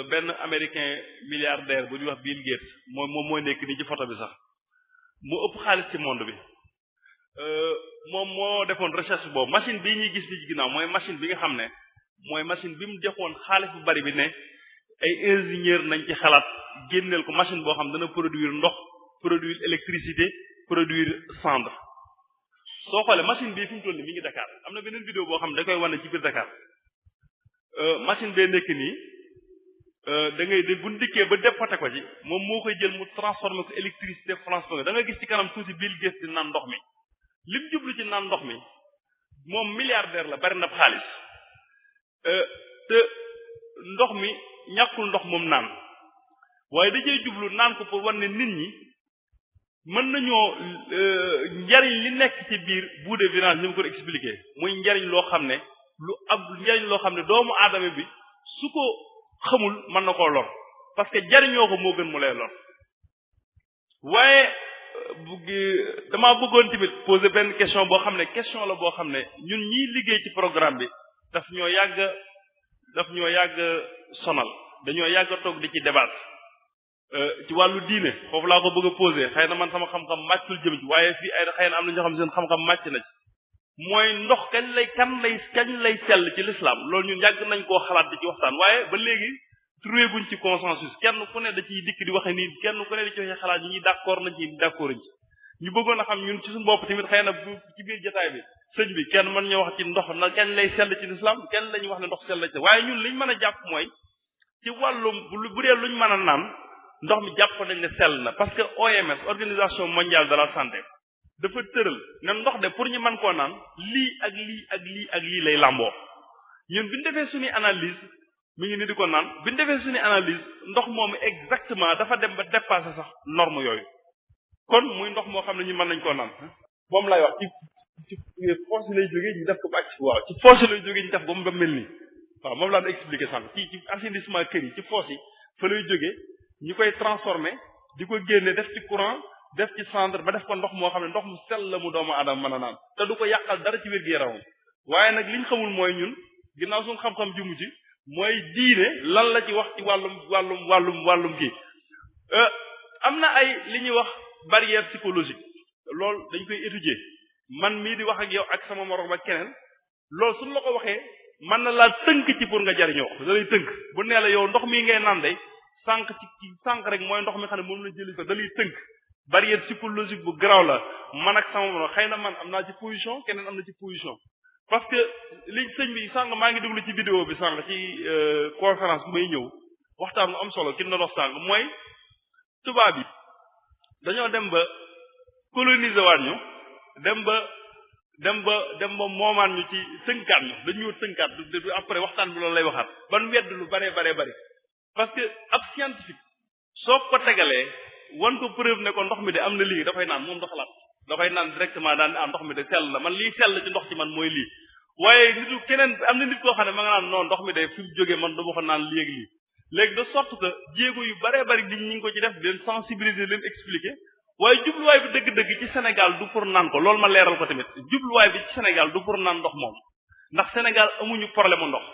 benn américain milliardaire bu ñuy wax Bill Gates moom mooy nekk nii ci photo bi sax moo ëpp xaalis ci monde bi moom moo defoon recherche boobu machine bii ñuy gis ni ci ginnaaw mooy machine bi nga xam ne mooy machine bi mu defoon xaalis bu bari bi ne ay ingénieur nañ ci xalaat génneel ko machine boo xam dana produire ndox produire électricité produire cendre soo xoolee machine bii fi mu toll nii mi ngi Dakar am na beneen vidéo boo xam ne da koy wane ci biir Dakar machine bee nekk nii da ngay de bu ndikkee ba dépoté ko ci moom moo koy jël mu transformé ko électricité France da nga gis ci kanam tuuti Bill Gates di naan ndox mi lim jublu ci naan ndox mi moom milliardaire la bari na xaalis te ndox mi ñàkkul ndox moom naan waaye dajee jublu naan ko pour wan ne nit ñi mën nañoo njariñ li nekk ci biir bout de vidange ni mu ko expliqué muy njariñ loo xam ne njariñ loo xam ne doomu aadama bi su ko xamul mën na koo lor parce que jariñoo ko moo gën mu lay lor waaye damaa bëggoon tamit poser benn question boo xam ne question la boo xam ne ñun ñiy liggéey ci programme bi daf ñoo yàgg sonal dañoo yàgg a toog di ci débat ci wàllu diine foofu laa ko bëgg a poser xëy na man sama xam-xam màccul jëm ci waaye fii ay xëy na am na ñoo xam ne seen xam-xam màcc na ci mooy ndox kañ lay sell ci l'islam loolu ñun yàgg nañ koo xalaat di ci waxtaan waaye ba léegi trouvé guñ ci consensus kenn ku ne da ciy dikk di waxe nii kenn ku ne di ci waxe xalaat ñi d'accord nañ ci d'accord ci ñu bëggoon a xam ñun ci suñu bopp tamit xëy na ci biir jotaay bi sëñ bi kenn mën ñoo wax ci ndox na kañ lay sell ci l'islam kenn lañuy wax ne ndox sell ci waaye ñun liñ mën a jàpp mooy ci wàllum bu dee luñ mën a naan ndox mi jàpp nañ ne sell na parce que OMS organisation mondiale de la santé dafa tëral ne ndox de pour ñu mën koo naan lii ak lii ak lii ak lii lay làmboo ñun bi ñu defee suñuy analyse mi ngi ni di ko naan bi ñu defee suñu analyse ndox moomu exactement dafa dem ba dépasser sax norme yooyu kon muy ndox moo xam ne ñu mën nañ koo naan moom lay wax ci force lay jógee ñu def ko ba ci waaw ci force lay jógee ñu def ko ba mel nii waaw moom laa doon expliquer sànq ci assainissement kër yi ci force yi fa lay jógee ñu koy transformer di ko génne def ci courant def ci cendre ba def ko ndox moo xam ne ndox mu sell la mu doomu aadama mën a naan te du ko yàqal dara ci wér-gu-yaramam waaye nag liñ xamul mooy ñun ginnaaw suñu xam-xam ji mujj mooy diine lan la ci wax ci wàllum kii am na ay li ñuy wax barrière psychologique loolu dañ koy étudier man mii di wax ak yow ak sama morom ak keneen loolu suñ la ko waxee mën na laa tënk ci pour nga jariñoo da lay tënk bu nee la yow ndox mii ngay naan day sànq rek mooy ndox mi xam ne moom la jëli ko da lay tënk barrière psychologique bu garaaw la man ak sama morom xëy na man am naa ci position keneen am na ci position parce que liñ sëñ bi sànq maa ngi déglu ci vidéo bi sànq ci conférence bi may ñëw waxtaan bu am solo ki na dox sànq mooy tubaab yi dañoo dem ba coloniser waat ñu dem ba moomaan ñu ci tënkaat ñu dañu tënkaat du après waxtaan bi loolu lay waxaat ban wedd lu bare parce que ab scientifique soo ko tegalee wan ko preuve ne ko ndox mi de am na lii dafay naan moom da xalaat dafay naan directement daan ne ndox mi de sell na man lii sell ci ndox ci man mooy lii waaye nitu keneen am na nit koo xam ne ma nga naan non ndox mi de fi mu jógee man dama ko naan léegi lii léegi de sorte que jéego yu bare bari di ñu ngi ko ci def leen sensibiliser leen expliquer waaye jubluwaay bi dëgg-dëgg ci Sénégal du pour naan ko loolu ma leeral ko tamit jubluwaay bi ci Sénégal du pour naan ndox moom ndax Sénégal amuñu problème mu ndox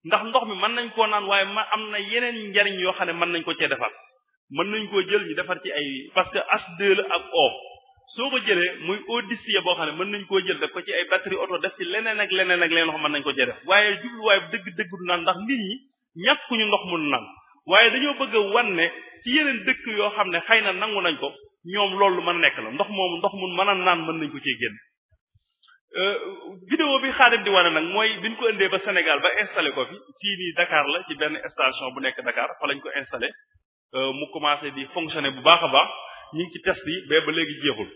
ndax ndox mi mën nañ koo naan waaye am na yeneen njariñ yoo xam ne mën nañ ko cee defar mën nañ koo jël ñu defar ci ay parce que H2 la ak O soo ko jëlee muy eau distillée boo xam ne mën nañ koo jël def ko ci ay batterie auto def ci leneen ak leneen wax mën nañ ko cee def waaye jubluwaay bi dëgg du naan ndax nit ñi ñàkkuñu ndox mun naan waaye dañoo bëgg a wan ne ci yeneen dëkk yoo xam ne xëy na nangu nañ ko ñoom loolu mën a nekk la ndox moomu ndox mun mën a naan mën nañ ko cee génn vidéo bi Xaadim di wane nag mooy biñ ko indee ba Sénégal ba installé ko fi fii nii Dakar la ci benn station bu nekk Dakar fa lañ ko installé mu commencé di fonctionner bu baax a baax ñu ngi ci test yi ba léegi jeexul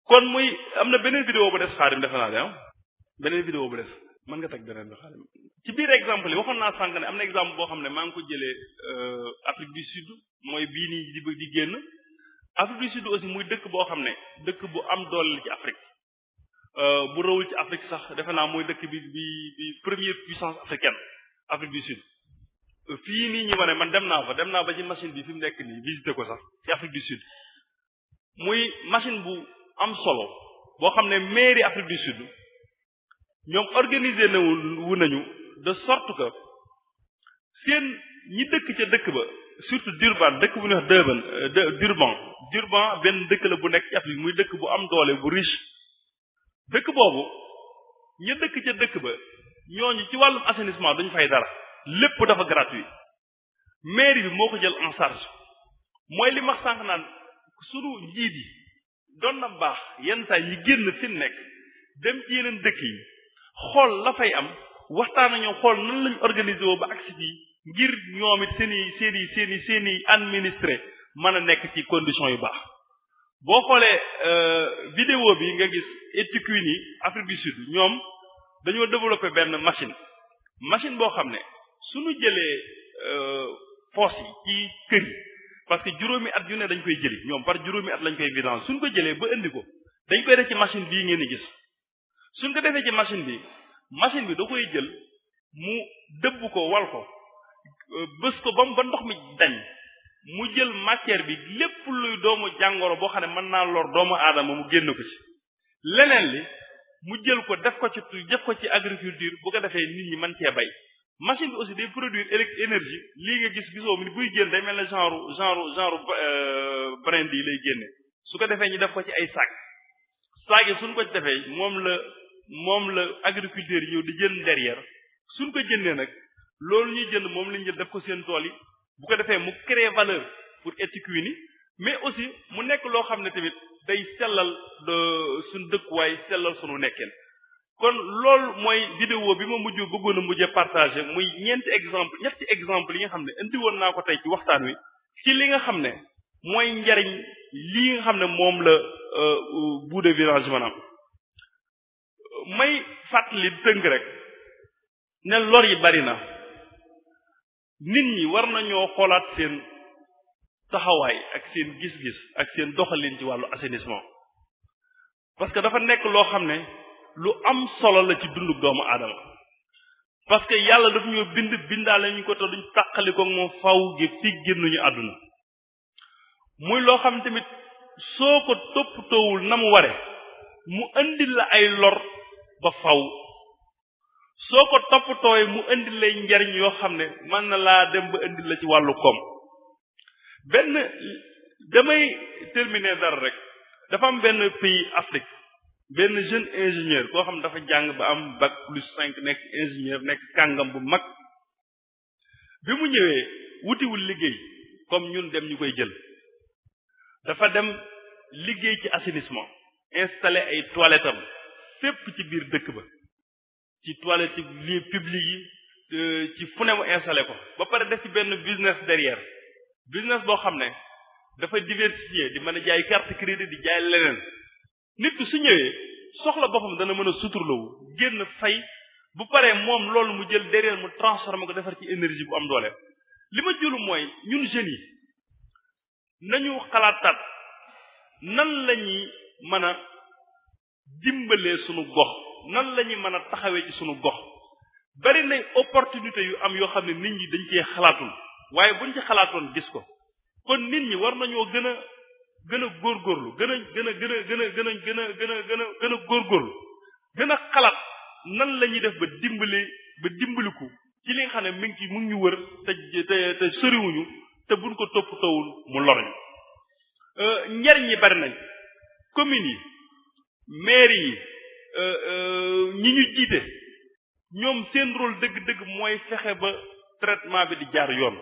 kon muy am na beneen vidéo bu des Xaadim defe naa de beneen vidéo bu des mën nga teg beneen bi Xaadim ci biir exemple yi waxoon naa sànq ne am na exemple boo xam ne maa ngi ko jëlee Afrique du Sud mooy bii nii di génn Afrique du Sud aussi muy dëkk boo xam ne dëkk bu am doole ci Afrique bu rawul ci Afrique sax defe naa mooy dëkk bi première puissance africaine Afrique du Sud fii nii ñu ma ne man dem naa ba ci machine bi fi mu nekk nii visité ko sax ci Afrique du Sud muy machine bu am solo boo xam ne mairie Afrique du Sud ñoom organisé nañu de sorte que seen ñi dëkk ca dëkk ba surtout Durban dëkk bu ñuy wax Durban benn dëkk la bu nekk ci Afrique muy dëkk bu am doole bu riche dëkk boobu ñu dëkk ca dëkk ba ñooñu ci wàllum assainissement duñu fay dara lépp dafa gratuit mairie bi moo ko jël en charge mooy li ma sànq naan sunu njiit yi doon na baax yenn saa yi génn fi nekk dem ci yeneen dëkk yi xool la fay am waxtaan ak ñoom xool nan lañ organisé woo ba agsi fii ngir ñoom it seen i administré mën a nekk ci condition yu baax boo xoolee vidéo bi nga gis Etikuni Afrique du Sud ñoom dañoo développé benn machine boo xam ne suñu jëlee fosse yi ci kër yi parce que juróomi at yu ne dañ koy jëli ñoom par juróomi at lañ koy vidange suñ ko jëlee ba indi ko dañ koy def ci machine bii ngeen di gis suñ ko defee ci machine bi da koy jël mu dëbb ko wal ko bës ko ba ndox mi dañ mu jël matière bi lépp luy doomu jàngoro boo xam ne mën naa lor doomu aadama mu génn ko ci leneen li mu jël ko def ko ci agriculture bu ko defee nit ñi mën cee bay machine bi aussi day produire énergie lii nga gisoo mi buy génn day mel ne genre brindi yi lay génne su ko defee ñu def ko ci ay saag yi suñ ko ci defee moom la agriculteur yi ñëw di jënd derrière suñ ko jëndee nag loolu ñuy jënd moom lañ jël def ko seen tool yi bu ko defee mu créer valeur pour Etikuni mais aussi mu nekk loo xam ne tamit day sellal suñ dëkkuwaay sellal suñu nekkeen kon loolu mooy vidéo bi ma bëggoon a mujjee partagé muy ñetti exemple yi nga xam ne indi woon naa ko tey ci waxtaan wi ci li nga xam ne mooy njariñ lii nga xam ne moom la bout de virage maanaam may fàttali tënk rek ne lor yi bari na nit ñi war nañoo xoolaat seen taxawaay ak seen gis-gis ak seen doxalin ci wàllu assainissement parce que dafa nekk loo xam ne lu am solo la ci dundu doomu aadama parce que yàlla daf ñoo bindaale ñu ko te duñ tàqali ko moom faw gi fi génnuñu àdduna muy loo xam tamit soo ko toppatoowul na mu ware mu indil la ay lor ba faw soo ko toppatooyee mu indil lay njariñ yoo xam ne mën na laa dem ba indil la ci wàllu koom damay terminer dara rek dafa am benn pays Afrique benn jeune ingénieur koo xam dafa jàng ba am bac +5 nekk ingénieur nekk kàngam bu mag bi mu ñëwee wutiwul liggéey comme ñun dem ñu koy jël dafa dem liggéey ci assainissement installé ay toilettes am fépp ci biir dëkk ba ci toilettes ci lieu public yi ci fu ne mu installé ko ba pare def ci benn business derrière business boo xam ne dafa diversifié di mën a jaay carte crédit di jaay leneen nit ki su ñëwee soxla boppam dana mën a suturlawu génn fay bu paree moom loolu mu jël derrière mu transformé ko defar ci énergie bu am doole li ma julu mooy ñun jeunes yi nañu xalaataat nan la ñuy mën a dimbalee sunu gox nan la ñuy mën a taxawee ci sunu gox bari nay opportunité yu am yoo xam ne nit ñi dañ cee xalaatul waaye buñ ci xalaatoon gis ko kon nit ñi war nañoo gën a góorgóorlu gën a góorgóorlu gën a xalaat nan la ñuy def ba dimbaliku ci li nga xam ne mi ngi mu ngi ñu wër te soriwuñu te buñ ko toppatoowul mu lorñ njariñ yi bari nañ communes yi maire yi ñi ñu jiite ñoom seen rôle dëgg-dëgg mooy fexe ba traitement bi di jaar yoon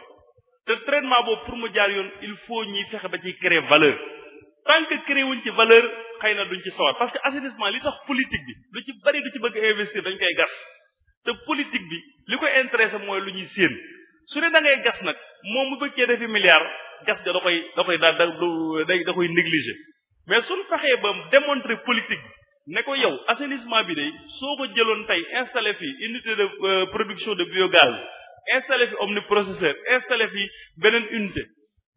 te traitement boobu pour mu jaar yoon il faut ñuy fexe ba ci créer valeur tant que créé wuñ ci valeur xëy na duñ ci sawar parce que assainissement li tax politique bi lu ci bari du ci bëgg investir dañ koy gas te politique bi li koy intéressé mooy lu ñuy séen su ne da ngay gas nag moom mu bëggee defi milliard gas ga da koy négliger mais suñ fexee ba démontrer politique bi ne ko yow assainissement bi de soo ko jëloon tey installé fi unité de production de biogaz installé fi omniprocesseur installé fi beneen unité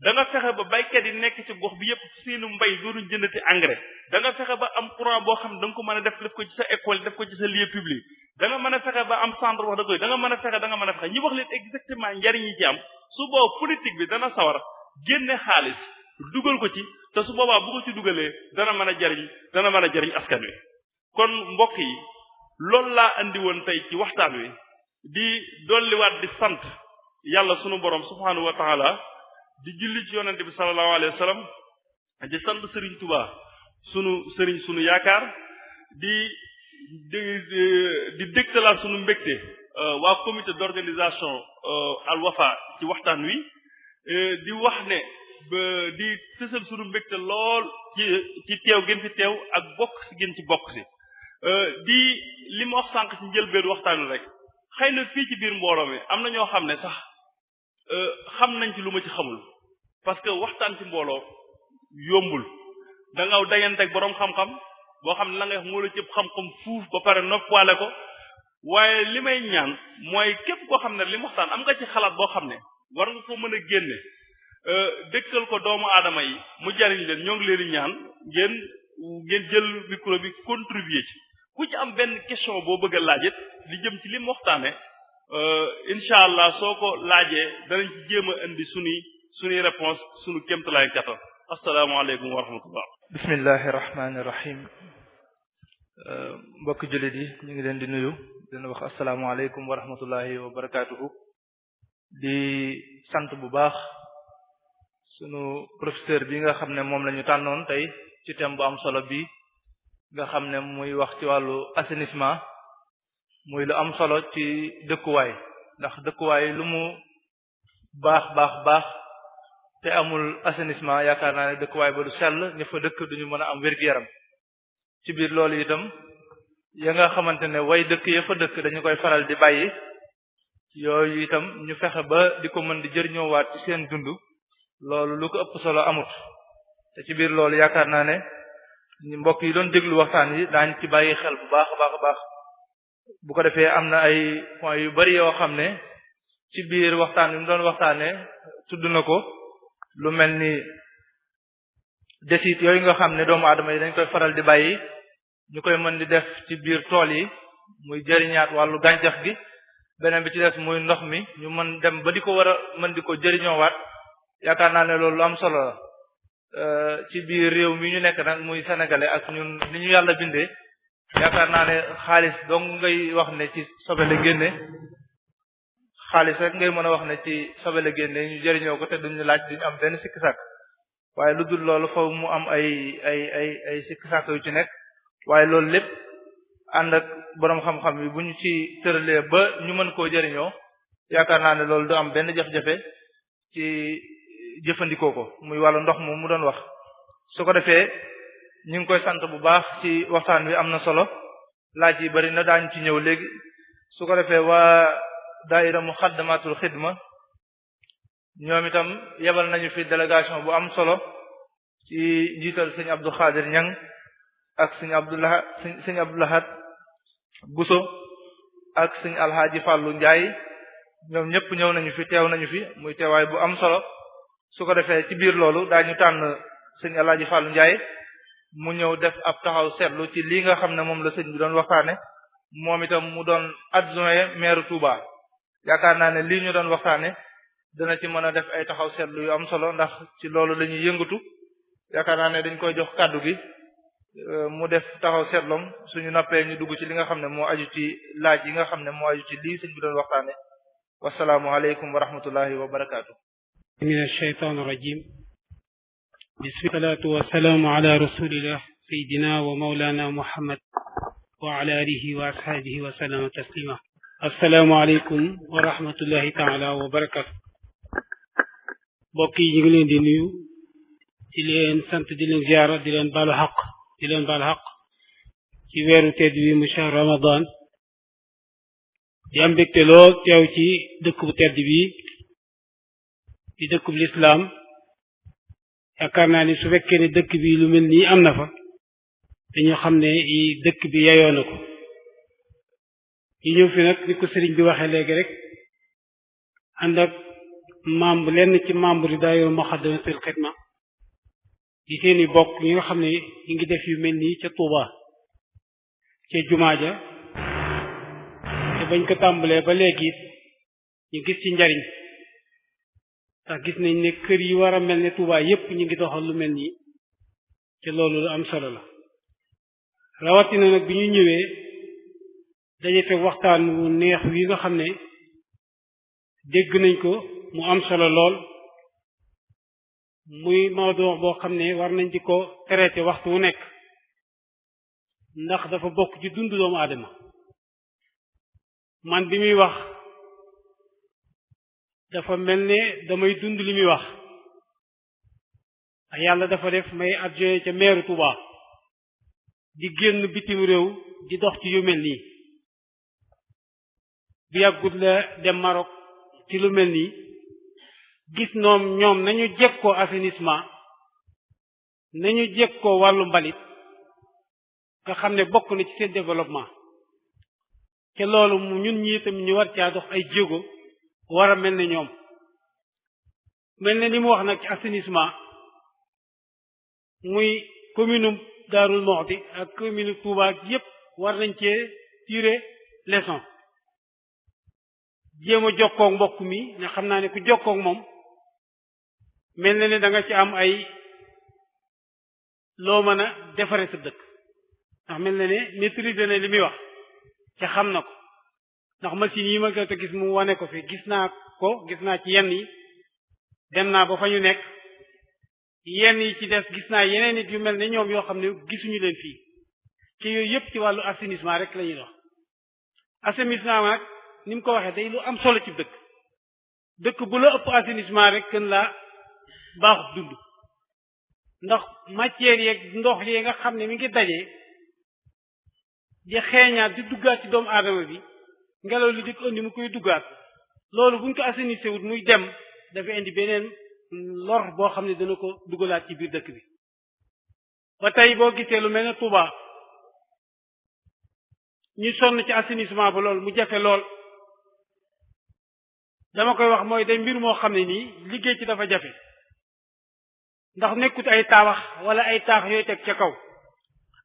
da nga fexe ba baykat yi nekk ci gox bi yépp seenu mbay doonuñ jëndati engrais da nga fexe ba am courant boo xam ne da nga ko mën a def ko ci sa école def ko ci sa lieu public da nga mën a fexe ba am centre wax da koy da nga mën a fexe ñi wax leen exactement njariñ yi ci am su boobu politique bi dana sawar génne xaalis dugal ko ci te su boobaa bu ko ci dugalee dana mën a jariñ askan wi kon mbokk yi loolu laa andi woon tey ci waxtaan wi di dolliwaat di sant yàlla sunu borom subhanahu wa taala di julli ci yonente bi sallallahu alayhi wa sallam di sant Serigne Touba sunu yaakaar di dégtalaat sunu mbégte waa comité d'organisation Al Wafa ci waxtaan wi di wax ne di sësal sunu mbégte lool ci teew gën fi teew ak bokk si gën ci bokk si di li ma wax sànq ci njëlbéenu waxtaan wi rek xëy na fii ci biir mbooloo mi am na ñoo xam ne sax xam nañ ci lu ma ci xamul parce que waxtaan ci mbooloo yombul da nga dayanteeg boroom xam-xam boo xam ne la nga wax moo la cëpp xam-xam fuuf ba pare noppaale ko waaye li may ñaan mooy képp koo xam ne li mu waxtaan am nga ci xalaat boo xam ne war nga ko mën a génne dëkkal ko doomu aadama yi mu jariñ leen ñoo ngi leen di ñaan ngeen jël micro bi contribuer ci ku ci am benn question boo bëgg a laaj it li jëm ci li mu waxtaane incha allah soo ko laajee danañ ci jéem a indi suñuy réponse suñu kéemtalaay kattan asalaamaaleykum wa rahmatullah bismillahi rahmaani rahim mbokki jullit yi ñu ngi leen di nuyu dina wax asalaamaaleykum wa rahmatullahi wa barakaatuhu di sant bu baax sunu professeur bi nga xam ne moom la ñu tànnoon tey ci thème bu am solo bi nga xam ne muy wax ci wàllu assainissement muy lu am solo ci dëkkuwaay ndax dëkkuwaay lu mu baax te amul assainissement yaakaar naa ne dëkkuwaay ba du sell ña fa dëkk duñu mën a am wér-gu-yaram ci biir loolu itam ya nga xamante ne way dëkk ya fa dëkk dañu koy faral di bàyyi yooyu itam ñu fexe ba di ko mën di jëriñoowaat ci seen dund loolu lu ko ëpp solo amut te ci biir loolu yaakaar naa ne mbokk yi doon déglu waxtaan yi daañ ci bàyyi xel bu baax a baax bu ko defee am na ay points yu bari yoo xam ne ci biir waxtaan wi mu doon waxtaane tudd na ko lu mel ni desit yooyu nga xam ne doomu aadama yi dañ koy faral di bàyyi ñu koy mën di def ci biir tool yi muy jëriñaat wàllu gàncax gi beneen bi ci des muy ndox mi ñu mën dem ba di ko war a mën di ko jëriñoowaat yaakaar naa ne loolu lu am solo la ci biir réew mi ñu nekk nag muy sénégalais ak ñun ni ñu yàlla bindee yaakaar naa ne xaalis dong ngay wax ne ci sobe la génne xaalis rek ngay mën a wax ne ci sobe la génne ñu jëriñoo ko te duñu laaj duñu am benn sikki sàkk waaye lu dul loolu foofu mu am ay sikki sàkk yu ci nekk waaye loolu lépp ànd ak boroom xam-xam yi bu ñu ci tëralee ba ñu mën koo jëriñoo yaakaar naa ne loolu du am benn jafe-jafe ci jëfandikoo ko muy wàllu ndox moom mu doon wax su ko defee ñu ngi koy sant bu baax ci waxtaan wi am na solo laaj yi bari na daañu ci ñëw léegi su ko defee waa daayira Muxaddamatul Xidma ñoom itam yebal nañu fi délégation bu am solo ci njiital sëñ Abdou Khadir Ñang ak sëñ Abdoulahat Buso ak sëñ Alhaaji Fàllu Njaay ñoom ñëpp ñëw nañu fi teew nañu fi muy teewaay bu am solo su ko defee ci biir loolu daañu tànn sëñ Alhaaji Fàllu Njaay mu ñëw def ab taxaw seetlu ci lii nga xam ne moom la sëñ bi doon waxtaane moom itam mu doon adjoint maire Touba yaakaar naa ne lii ñu doon waxtaane dana ci mën a def ay taxaw seetlu yu am solo ndax ci loolu la ñuy yëngatu yaakaar naa ne dañ koy jox kàddu gi mu def taxaw seetloom suñu noppee ñu dugg ci li nga xam ne moo aju ci laaj yi nga xam ne moo aju ci lii sëñ bi doon waxtaane wasalaamu aleykum wa rahmatullahi wa barakaatu. min ash-shaytaan ar-rajiim bismillahi wassalaamu ala rasulillah sayyidina wa mawlana muhammad wa ala alihi wa ashaabihi wa sallama taslima assalaamu aleykum wa rahmatullahi taala wa barakaatu. mbokk yi ñu ngi leen di nuyu di leen sant di leen ziyaara di leen baalu xaq ci weeru tedd bi mu shahr ramadan di am mbégte lool teew ci dëkk bu tedd bi di dëkk bu lislaam yaakaar naa ni su fekkee ne dëkk bi lu mel nii am na fa dañu xam ne dëkk bi yayoo na ko ñu ñëw fi nag ni ko sëriñ bi waxee léegi rek ànd ak lenn ci membre yi daayira Muxaddamatul Xidma di seeni bokk ñi nga xam ne ñu ngi def yu mel nii ca Touba ca jumaa ja te bañ ko tàmbalee ba léegi ñu gis ci njariñ ndax gis nañ ne kër yi war a mel ne Touba yépp ñu ngi doxal lu mel nii te loolu lu am solo la rawatina nag bi ñu ñëwee dañu fekk waxtaan wu neex wi nga xam ne dégg nañ ko mu am solo lool muy mawdu boo xam ne war nañ di ko traité waxtu wu nekk ndax dafa bokk ci dundu doomu aadama man bi muy wax dafa mel ne damay dund li muy wax ak yàlla dafa def may adjoint ca meeru Touba di génn bitim réew di dox ci yu mel nii bi yàggut la dem Maroc ci lu mel nii gis ñoom nañu jekkoo assainissement nañu jekkoo wàllu mbalit nga xam ne bokk na ci seen développement te loolu ñun ñi itam ñu war caa dox ay jéego war a mel ne ñoom mel ne li mu wax nag ci assainissement muy commune Darou Moukhty ak commune Touba yépp war nañ cee tirer leçon jéem a jokkoog mbokk mi nga xam naa ne ku jokkoog moom mel na ne da nga ci am ay loo mën a defare sa dëkk ndax mel na ne maîtriser na li muy wax ca xam na ko ndax machine yi ma ko te gis mu wane ko fi gis naa ci yenn yi dem naa ba fa ñu nekk yenn yi ci des gis naa yeneen nit yu mel ne ñoom yoo xam ne gisuñu leen fii ci yooyu yëpp ci wàllu assainissement rek la ñuy dox assainissement nag ni mu ko waxee day lu am solo ci dëkk bu la ëpp assainissement rek gën laa baaxut dund ndax matière yeeg ndox yi nga xam ne mi ngi dajee di xeeñaat di duggaat ci doomu aadama bi ngelaw li di ko indi mu koy duggaat loolu buñ ko assainissé wut muy dem dafa indi beneen lor boo xam ne dana ko dugalaat ci biir dëkk bi ba tey boo gisee lu mel ne Touba ñu sonn ci assainissement ba lool mu jafe lool dama koy wax mooy day mbir moo xam ne nii liggéey ci dafa jafe ndax nekkut ay tabax wala ay taax yooyu teg ca kaw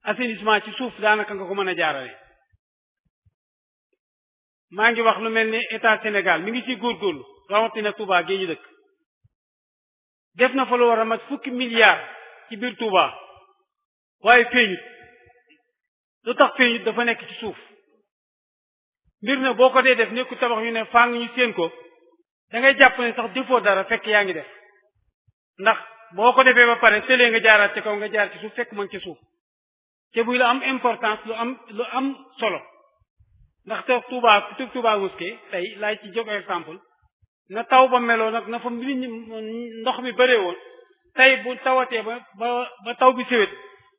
assainissement ci suuf daanaka nga ko mën a jaarale. maa ngi wax lu mel ni état Sénégal mi ngi ci góorgóorlu rawatina Touba géej dëkk def na fa lu war a mat fukki milliards ci biir Touba waaye feeñut lu tax feeñut dafa nekk ci suuf mbir na boo ko dee def nekku tabax yu ne fàng ñu séen ko da ngay jàpp ne sax defoo dara fekk yaa ngi def ndax boo ko defee ba pare tëlee nga jaaraat ci kaw nga jaar ci suuf fekk ma ngi ci suuf te buy lu am importance lu am solo ndax te Touba mosquée tey laay ci jóg exemple na taw ba meloo nag na fa ndox mi bëree woon tey bu tawatee ba taw bi séwét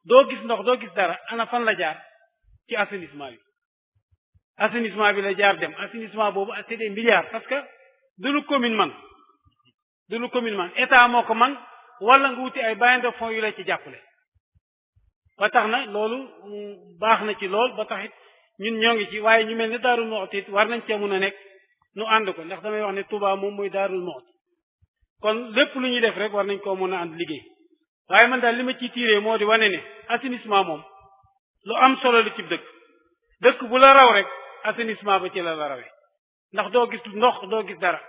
doo gis ndox doo gis dara ana fan la jaar ci assainissement bi la jaar dem assainissement boobu c'est des milliards parce que du lu commune man état moo ko man wala nga wuti ay bailleurs de fonds yu la ci jàppale ba tax na loolu baax na ci lool ba tax it ñun ñoo ngi ci waaye ñu mel ne Daarul Muxti war nañ cee mun a nekk nu ànd ko ndax damay wax ne Touba moom mooy Daarul Muxti kon lépp lu ñuy def rek war nañ koo mën a ànd liggéey waaye man daal li ma ciy tiiree moo di wane ne assainissement moom lu am solo li ci dëkk bu la raw rek assainissement ba ci la rawee ndax doo gis ndox doo gis dara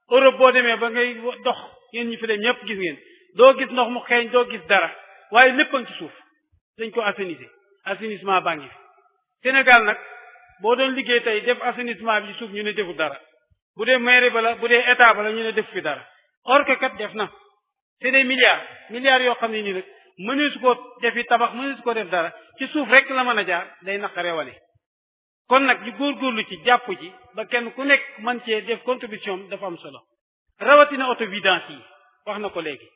Europe boo demee ba ngay dox yéen ñi fi dem ñëpp gis ngeen doo gis ndox mu xeeñ doo gis dara waaye lépp a ngi ci suuf dañ ko assainissement baa ngi fi Sénégal nag boo doon liggéey tey def assainissement bi ci suuf ñu ne defu dara bu dee mairie ba la bu dee état ba la ñu ne def fi dara or que kat def na c'est des milliards yoo xam ne nii nag mënee su ko defi tabax mënee su ko def dara ci suuf rek la mën a jaar day naqaree wane kon nag ñu góorgóorlu ci jàpp ci ba kenn ku nekk mën cee def contribution dafa am solo rawatina autovidance yi wax na ko léegi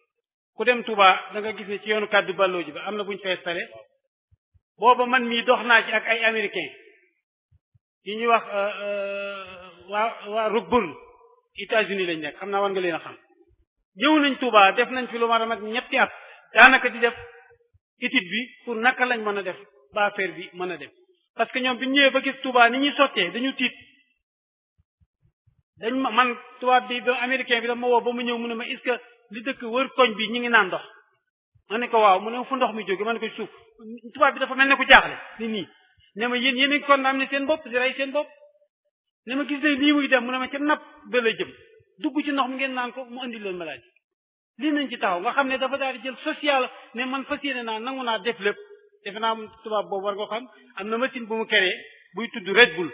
ku dem Touba da nga gis ne ci yoonu kàddu balloo ji ba am na buñ fa installé booba man mii dox naa ci ak ay américain yi ñuy wax waa Rockburn États-Unis lañ nekk xam naa war nga leen a xam ñëw nañ Touba def nañ fi lu ma mat ñetti at daanaka di def étude bi pour naka lañ mën a def ba affaire bi mën a dem parce que ñoom bi ñëwee ba gis Touba ni ñuy sottee dañu tiit man tubaab bi ba américain bi dama woo ba mu ñëw mu ne ma est-ce que li dëkk wër koñ bi ñi ngi naan ndox ma ne ko waaw mu ne fu ndox mi jóge ma ne ko suuf tubaab bi dafa mel ne ku jaaxle ni nii ne ma yéen a ngi condamné seen bopp di rey seen bopp ne ma gis ne lii muy dem mu ne ma ca napp ba la jëm dugg ci ndox mi ngeen naan ko mu andi leen maladie lii nañ ci taxaw nga xam ne dafa daal di jël social ne man fas yéene naa nangu naa def lépp defe naa tubaab boobu war nga xam am na machine bu mu créé buy tudd Red Bull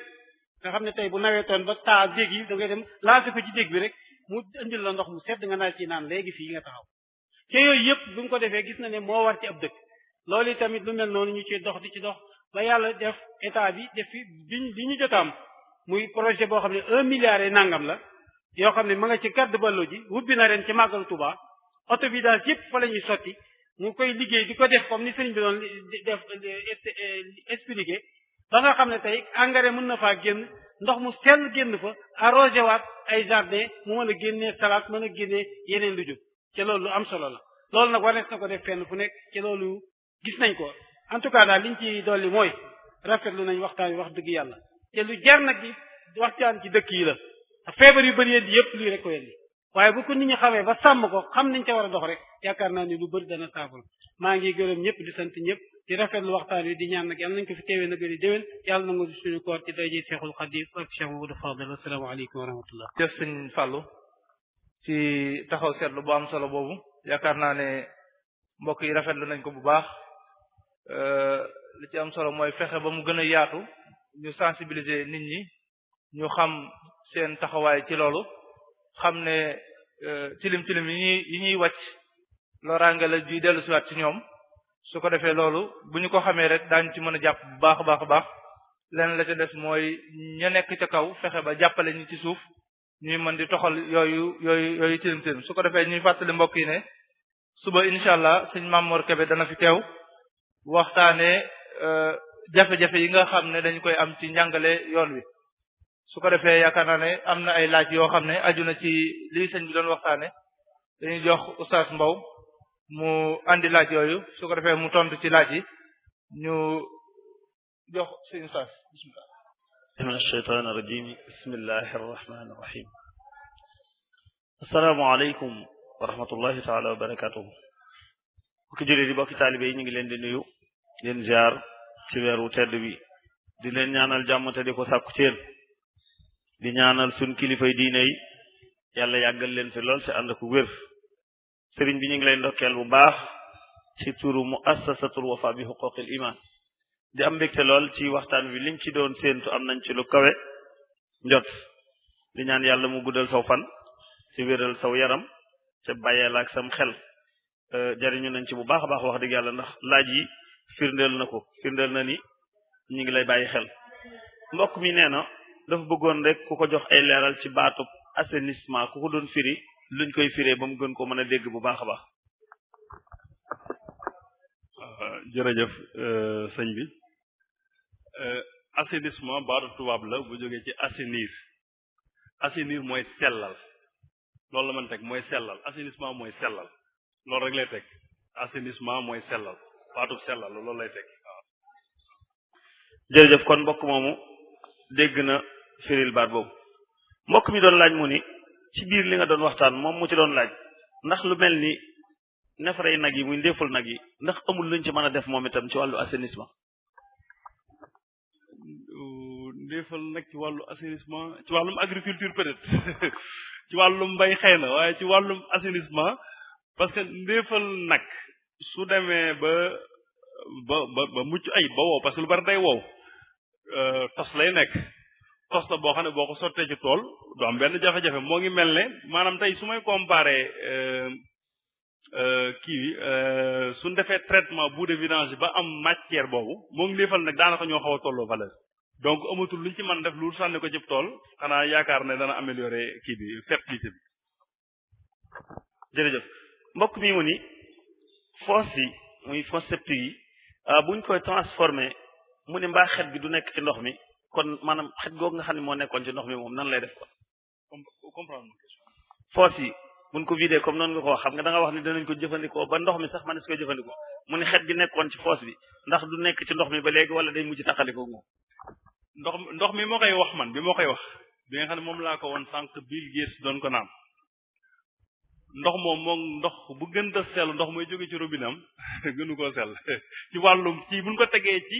nga xam ne tey bu nawetoon ba taa dégg yi da ngay dem lancer ko ci dégg bi rek mu indil la ndox mu sedd nga naa ci naan léegi fii nga taxaw te yooyu yëpp bu mu ko defee gis na ne moo war ci ab dëkk loolu tamit lu mel noonu ñu ci dox di ci dox ba yàlla def état bi def fi bi ñu jotaam muy projet boo xam ne 1 milliard et nangam la yoo xam ne ma nga ci carte ballo ji wubbi na ren ci màggal Touba autovidance yëpp fa la ñuy sotti mu koy liggéey di ko def comme ni sëriñ bi doon def expliqué ba nga xam ne tey engrais mën na faa génn ndox mu sell génn fa arrosé waat ay jardin mu mën a génnee salade mën a génnee yeneen lu jub ci loolu lu am solo la loolu nag warees na ko def fenn fu nekk ci loolu gis nañ ko en tout cas daal liñ ci dolli mooy rafetlu nañ waxtaan wi wax dëgg yàlla te lu jar nag di waxtaan ci dëkk yi la feebar yu bëri yéen yëpp lii rek ko yéen waaye bu ko nit ñi xamee ba sàmm ko xam niñ ca war a dox rek yaakaar naa ni lu bëri dana saafara maa ngi gërëm ñëpp di sant ñëpp di rafetlu waxtaan wi di ñaan nag yàlla nañ ko fi teewee na gën a déwén yàlla na nga suñu koor ci daje Cheikhul Khadim ak Cheikh Mamadou Fadel asalaamaaleykum wa rahmatullah jëf sëñ Fallou ci taxaw seetlu bu am solo boobu yaakaar naa ne mbokk yi rafetlu nañ ko bu baax li ci am solo mooy fexe ba mu gën a yaatu ñu sensibiliser nit ñi ñu xam seen taxawaay ci loolu xam ne tilim yi ñuy wàcc loraange la juy dellu siwaat ci ñoom su ko defee loolu bu ñu ko xamee rek daañu ci mën a jàpp bu baax a baax a baax leneen la ca des mooy ña nekk ca kaw fexe ba jàppale ñi ci suuf ñuy mën di toxal yooyu tilim su ko defee ñuy fàttali mbokk yi ne suba incha allah sëñ Mamour Kébé dana fi teew waxtaane jafe-jafe yi nga xam ne dañ koy am ci njàngale yoon wi su ko defee yaakaar naa ne am na ay laaj yoo xam ne aju na ci lii sëñ bi doon waxtaane dañuy jox oustaz Mbow mu andi laaj yooyu su ko defee mu tontu ci laaj yi ñu jox sëñ oustaz bismillah min ash-shaytan ar-rajim bismillahi ar-rahmani ar-rahim asalaamaaleykum wa rahmatullahi taala wa barakatuhu bokki jullit yi bokki taalibe yi ñu ngi leen di nuyu leen ziar ci weeru tedd bi di leen ñaanal jàmm te di ko sàkku ci yéen di ñaanal suñ kilifay diine yi yàlla yàggal leen fi lool te ànd ak wér sëriñ bi ñu ngi lay ndokkeel bu baax ci turu muassasatul wafa bi huquqil iman di am mbégte lool ci waxtaan wi liñ ci doon séentu am nañ ci lu kawe njot di ñaan yàlla mu guddal saw fan ci wéral saw yaram te bàyyeel ak sam xel jariñu nañ ci bu baax a baax wax dëgg yàlla ndax laaj yi firndeel na ni ñu ngi lay bàyyi xel mbokk mi nee na dafa bëggoon rek ku ko jox ay leeral ci baatub assainissement ku ko doon firi luñ koy firee ba mu gën ko mën a dégg bu baax a baax. jërëjëf sëñ bi assainissement baatu tubaab la bu jógee ci assainir mooy sellal loolu la man teg mooy sellal assainissement mooy sellal loolu rek lay teg assainissement mooy sellal baatub sellal loolu lay teg waaw. jërëjëf kon mbokk moomu dégg na firil baat boobu mbokk mi doon laaj mu ni ci biir li nga doon waxtaan moom mu ci doon laaj ndax lu mel ni neefare nag yi muy ndéeful nag yi ndax amul luñ ci mën a def moom itam ci wàllu assainissement. ndéefal nag ci wàllu assainissement ci wàllum agriculture peut-être ci wàllum mbay xëy na waaye ci wàllum assainissement parce que ndéefal nag su demee ba mucc ay ba wow parce que lu bari day wow tos lay nekk tos la boo xam ne boo ko sottee ci tool du am benn jafe-jafe moo ngi mel ne maanaam tey su may comparer suñ defee traitement boue de vidange ba am matière boobu moo ngi ndéefal nag daanaka ñoo xaw a tolloo valeur donc amatul luñ ci mën def lu sànni ko ci tool xanaa yaakaar ne dana améliorer kii bi fertilité bi. jërëjëf mbokk mi mu ni fosse yi muy fosse septique yi buñ koy transformé mu ni mbaa xet gi du nekk ci ndox mi kon maanaam xet googu nga xam ne moo nekkoon ci ndox mi moom nan lay def kon. comprendre fosse yi buñ ko vidé comme noonu nga ko wax xam nga da nga wax ni danañ ko jëfandikoo ba ndox mi sax man su koy jëfandikoo mu ni xet gi nekkoon ci fosse bi ndax du nekk ci ndox mi ba léegi wala day mujj taqalikoo moom. ndox mi moo koy wax man bi moo koy wax bi nga xam ne moom laa ko woon sànq Bill Gates doon ko naan ndox moom ndox bu gën a sell ndox mooy jóge ci robinet am gënu koo sell ci wàllum ci buñ ko tegee ci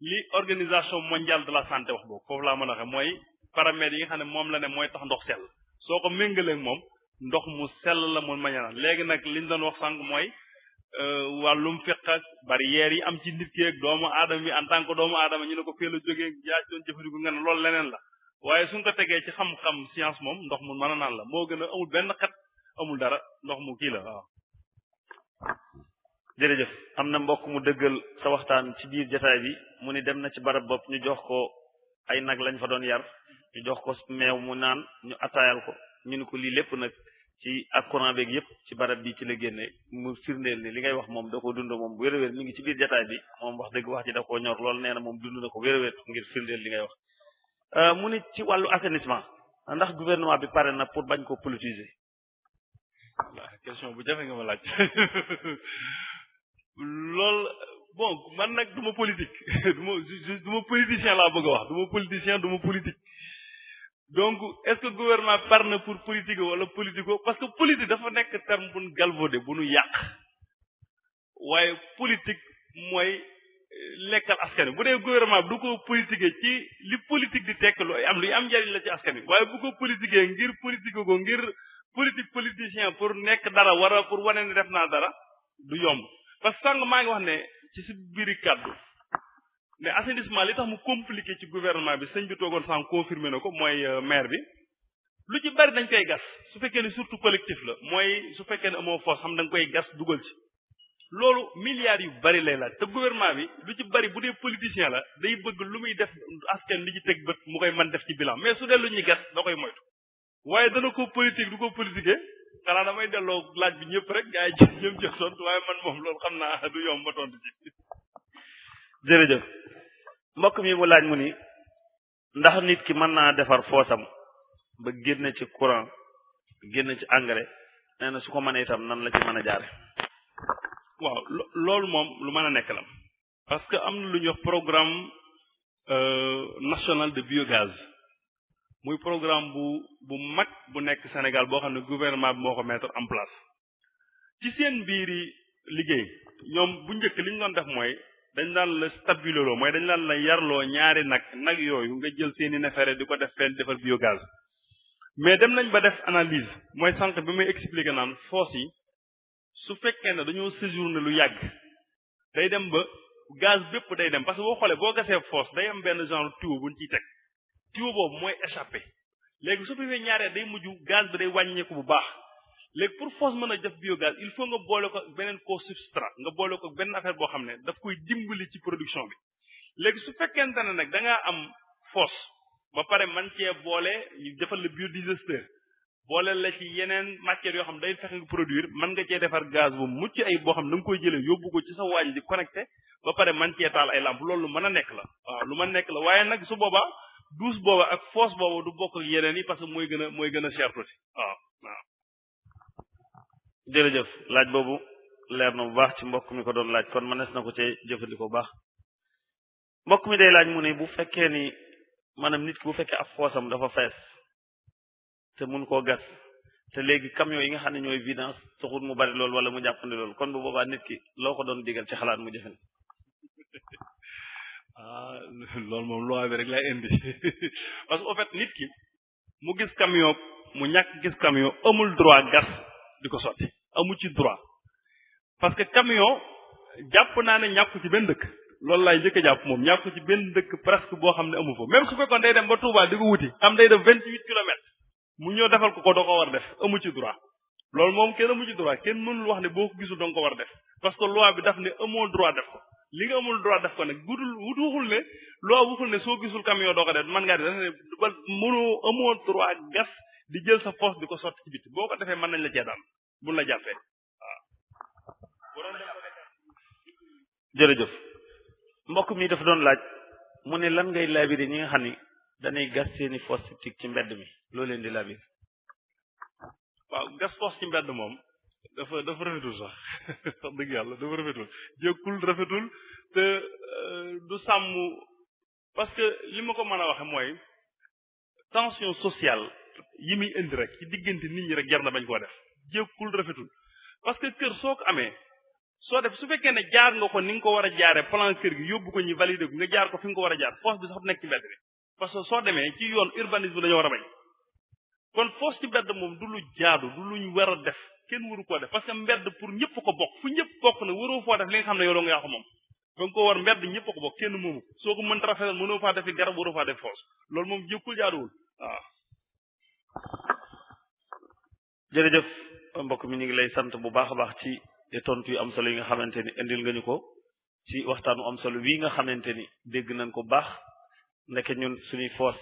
li organisation mondiale de la santé wax boobu foofu laa mën a waxee mooy paramètres yi nga xam ne moom la ne mooy tax ndox sell soo ko méngalee moom ndox mu sell la mun maña naan léegi nag liñ doon wax sànq mooy wàllum fiq ak barrières yi am ci nit ki ak doomu aadama bi en tant que doomu aadama ñu ne ko fee la jógee yaa doon jëfandiku nga ne loolu leneen la waaye suñ ko tegee ci xam-xam science moom ndox mu mën a naan la moo gën a amul benn xet amul dara ndox mu kii la waaw. jërëjëf am na mbokk mu dëggal sa waxtaan ci biir jotaay bi mu ni dem na ci barab bopp ñu jox ko ay nag lañ fa doon yar ñu jox ko meew mu naan ñu attaayal ko ñu ni ko lii lépp nag ci ak courant beeg yëpp ci barab bi ci la génne mu firndeel ni li ngay wax moom da ko dund moom bu wér-wér mi ngi ci biir jotaay bi moom wax dëgg wax ji da koo ñor lool nee na moom dund na ko wér-wér ngir firndeel li ngay wax. mu ni ci wàllu assainissement ndax gouvernement bi pare na pour bañ ko politiser. question bu jafe nga ma laaj lool bon man nag du ma politique du ma politicien laa bëgg a wax du ma politicien du ma politique. donc est-ce que gouvernement par na pour politique wala politico parce que politique dafa nekk terme bu nu galvaudé bu nu yàq waaye politique mooy lekkal askan wi bu dee gouvernement bi du ko politiquer ci li politique di tekk luy am njariñ la ci askan wi waaye bu ko politiquer ngir politique ko ngir politique politicien pour nekk dara wara pour wane ne def naa dara du yomb parce que sànq maa ngi wax ne ci si biiri kàddu mais assainissement li tax mu compliqué ci gouvernement bi sëñ bi toogoon sànq confirmé na ko mooy maire bi lu ci bari dañ koy gas su fekkee ne surtout collectif la mooy su fekkee ne amoo force xam da nga koy gas dugal ci loolu milliards yu bari lay laaj te gouvernement bi lu ci bari bu dee politicien la day bëgg lu muy def askan li ci teg bët mu koy mën def ci bilan mais su dee lu ñuy gas da koy moytu waaye dana ko politique du ko politiquer xanaa damay delloo laaj bi ñëpp rek gaa yi ñëm jëf tontu waaye man moom loolu xam naa du yomb ba tontu ci. jërëjëf mbokk mi mu laaj mu ni ndax nit ki mën naa defar foosam ba génne ci courant génne ci engrais nee na su ko mënee itam nan la ci mën a jaare waaw loolu moom lu mën a nekk la parce que am na lu ñuy wax programme national de biogaz muy programme bu mag bu nekk Sénégal boo xam ne gouvernement bi moo ko mettre en place ci seen biiri liggéey ñoom bu njëkk li ñu doon def mooy dañ daan la stabiloloo mooy dañ daan la yarloo ñaari nag yooyu nga jël seeni neefere di ko def fenn defar biogaz mais dem nañ ba def analyse mooy sànq bi muy expliquer naan fosse yi su fekkee ne dañoo séjourner lu yàgg day dem ba gaz bépp day dem parce que boo xoolee boo gasee fosse day am benn genre tuyau buñ ciy teg tuyau boobu mooy échappé léegi su fekkee ñaareel day mujj gaz bi day wàññeeku bu baax léegi pour fosse mën a def biogaz il faut nga boole ko beneen co-substrat nga boole ko benn affaire boo xam ne daf koy dimbali ci production bi léegi su fekkente ne nag da ngaa am fosse ba pare man cee boole ñu defal la biodigesteur boole la ci yeneen matières yoo xam day fexe nga produire mën nga cee defar gaz bu mucc ay boo xam da nga koy jëlee yóbbu ko ci sa waañ di connecté ba pare man cee taal ay lampe loolu lu mën a nekk la waaw lu mën a nekk la waaye nag su boobaa douche booba ak fosse booba du bokk ak yeneen yi parce que mooy gën a cher tuuti waaw. jërëjëf laaj boobu leer na bu baax ci mbokk mi ko doon laaj kon mënees na ko cee jëfandikoo bu baax mbokk mi day laaj mu ne bu fekkee ni maanaam nit ki bu fekkee ab foosam dafa fees te mun koo gas te léegi camion yi nga xam ne ñooy vidange taxul mu bari lool wala mu jàppandi lool kon bu boobaa nit ki loo ko doon digal ci xalaat mu jëfen loolu moom loi bi rek lay indi parce que en fait nit ki mu gis camion mu ñàkk gis camion amul droit gas di ko sotti amu ci droit parce que camion jàpp naa ne ñàkku ci benn dëkk loolu laay njëkk a jàpp moom ñàkku ci benn dëkk presque boo xam ne amu fa même su fekkoon day dem ba Touba di ko wuti am day def 28 kilomètres mu ñëw defal ko da ko war def amu ci droit loolu moom kenn amu ci droit kenn mënul wax ne boo ko gisul danga ko war def parce que loi bi daf ne amoo droit def ko li nga amul droit def ko nag waxul ne loi waxul ne soo gisul camion doo ko def man ngaa di dafa ne ba mënoo amoo droit gas di jël sa fosse di ko sotti ci biti boo ko defee mën nañ la cee daan buñ la jàppee waaw. jërëjëf mbokk mi dafa doon laaj mu ne lan ngay labiré ñi nga xam ni dañuy gas seeni fosse septique ci mbedd mi loo leen di labiré. waaw gas fosse ci mbedd moom dafa rafetul sax wax dëgg yàlla dafa rafetul jékkul rafetul te du sàmm parce que li ma ko mën a waxe mooy tension sociale yi muy indi rek ci diggante nit ñi rek jar na bañ koo def jékkul rafetul parce que kër soo ko amee soo def su fekkee ne jaar nga ko ni nga ko war a jaare plan kër gi yóbbu ko ñu validé ko nga jaar ko fi nga ko war a jaar fosse bi sax nekk ci mbedd bi parce que soo demee ci yoon urbanisme dañoo war a bañ kon fosse ci mbedd moom du lu jaadu du luñ war a def kenn waru koo def parce que mbedd pour ñëpp ko bokk fu ñëpp bokk na waroo foo def li nga xam ne yow doo nga yaa ko moom da nga ko war mbedd ñëpp ko bokk kenn moomu soo ko mënta rafetal mënoo faa defi garab waroo faa def fosse loolu moom jékkul jaaduwul waaw. jërëjëf mbokk mi ñu ngi lay sant bu baax a baax ci tontu yu am solo yi nga xamante ni indil nga ñu ko ci waxtaanu am solo wii nga xamante ni dégg nañ ko baax ndeke ñun suñuy fosse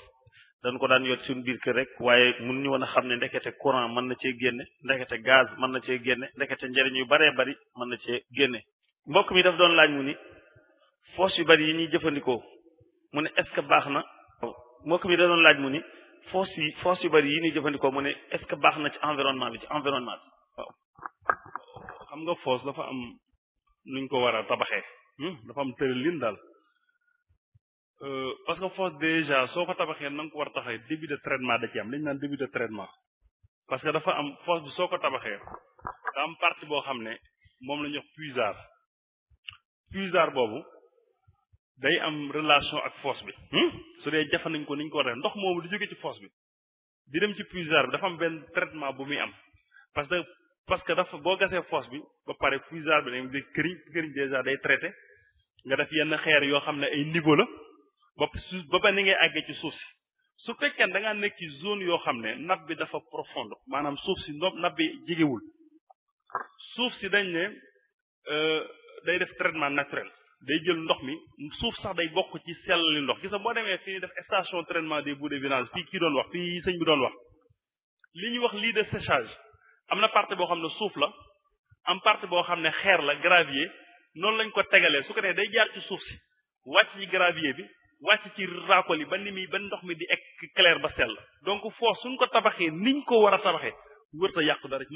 dañ ko daan yot suñu biir kër rek waaye mun ñu woon a xam ne ndekete courant mën na cee génne ndekete gaz mën na cee génne ndekete njëriñ yu baree bari mën na cee génne mbokk mi daf doon laaj mu ni fosse yu bari yi ñuy jëfandikoo mu ne est-ce que baax na mbokk mi da doon laaj mu ni fosse yu bari yi ñuy jëfandikoo mu ne est-ce que baax na ci environnement bi waaw. xam nga fosse dafa am nuñ ko war a tabaxee dafa am tëralin daal parce que fosse déjà soo ko tabaxee na nga ko war a taxee début de traitement da ci am li ñu naan début de traitement parce que dafa am fosse bi soo ko tabaxee da am partie boo xam ne moom la ñuy wax puisard boobu day am relation ak fosse bi su dee jafe nañ ko niñ ko war a def ndox moomu di jóge ci fosse bi di dem ci puisard bi dafa am benn traitement bu muy am parce que dafa boo gasee fosse bi ba pare puisard bi dañ këriñ déjà day traité nga def yenn xeer yoo xam ne ay niveau la ba ni ngay àggee ci suuf si su fekkee da ngaa nekk ci zone yoo xam ne nappe bi dafa profonde maanaam suuf si nappe bi jegewul suuf si dañ ne day def traitement naturel day jël ndox mi suuf sax day bokk ci sellali ndox gis nga boo demee fii def station traitement des boues de vidange fii kii doon wax fii sëñ bi doon wax li ñuy wax lii de séchage am na partie boo xam ne suuf la am partie boo xam ne xeer la gravier noonu lañ ko tegalee su ko defee day jaar ci suuf si wàcc ci gravier bi wàcc ci racole yi ba ndox mi di ek clair ba sell donc foofu suñ ko tabaxee niñ ko war a tabaxee mënta yàqu dara ci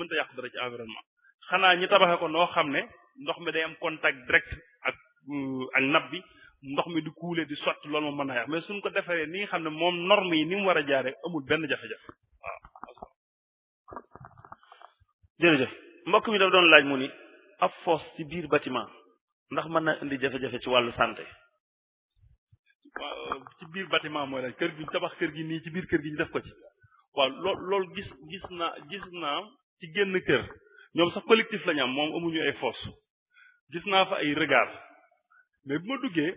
environnement xanaa ñi tabaxee ko noo xam ne ndox mi day am contact direct ak nappe bi ndox mi di couler di sotti loolu moom mën naa yàq mais suñ ko defaree ni nga xam ne moom norme yi ni mu war a jaaree amul benn jafe-jafe waaw. jërëjëf mbokk mi daf doon laaj mu ni ab fosse ci biir bâtiment ndax mën na indi jafe-jafe ci wàllu santé. waaw ci biir bâtiment mooy la kër gi tabax kër gi nii ci biir kër gi ñu def ko ci waaw loolu gis naa ci génn kër ñoom sax collectif la ñu am moom amuñu ay fosse gis naa fa ay regard mais bu ma duggee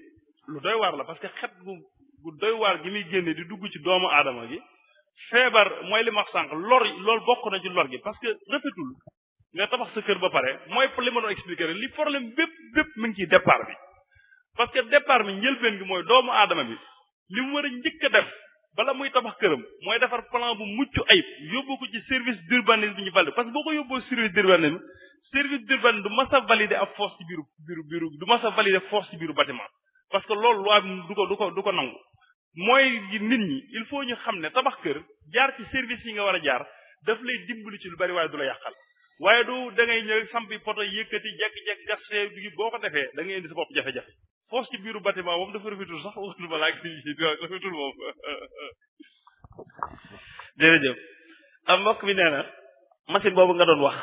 lu doy waar la parce que xet gu doy waar gi muy génne di dugg ci doomu aadama gi feebar mooy li ma wax sànq loolu bokk na ci lor gi parce que rafetul nga tabax sa kër ba pare mooy li ma doon expliquer rek li problème bépp mi ngi ciy départ bi parce que départ bi njëlbeen gi mooy doomu aadama bi li mu war a njëkk a def bala muy tabax këram mooy defar plan bu mucc ayib yóbbu ko ci service d'urbanisme ñu valide parce que boo ko yóbboo service d'urbanisme du mas a valider ab force ci biiru du mas a valider force ci biiru bâtiment parce que loolu loi bi du ko nangu mooy nit ñi il faut ñu xam ne tabax kër jaar ci service yi nga war a jaar daf lay dimbali ci lu bari waaye du la yàqal waaye du da ngay ñëw sampi poto yëkkati jekki-jekki gasee bi boo ko defee da ngay indi sa bopp jafe-jafe force ci biiru bâtiment moom dafa rafetul sax waxtuma laa rafetul moom. jërëjëf am mbokk mi nee na machine boobu nga doon wax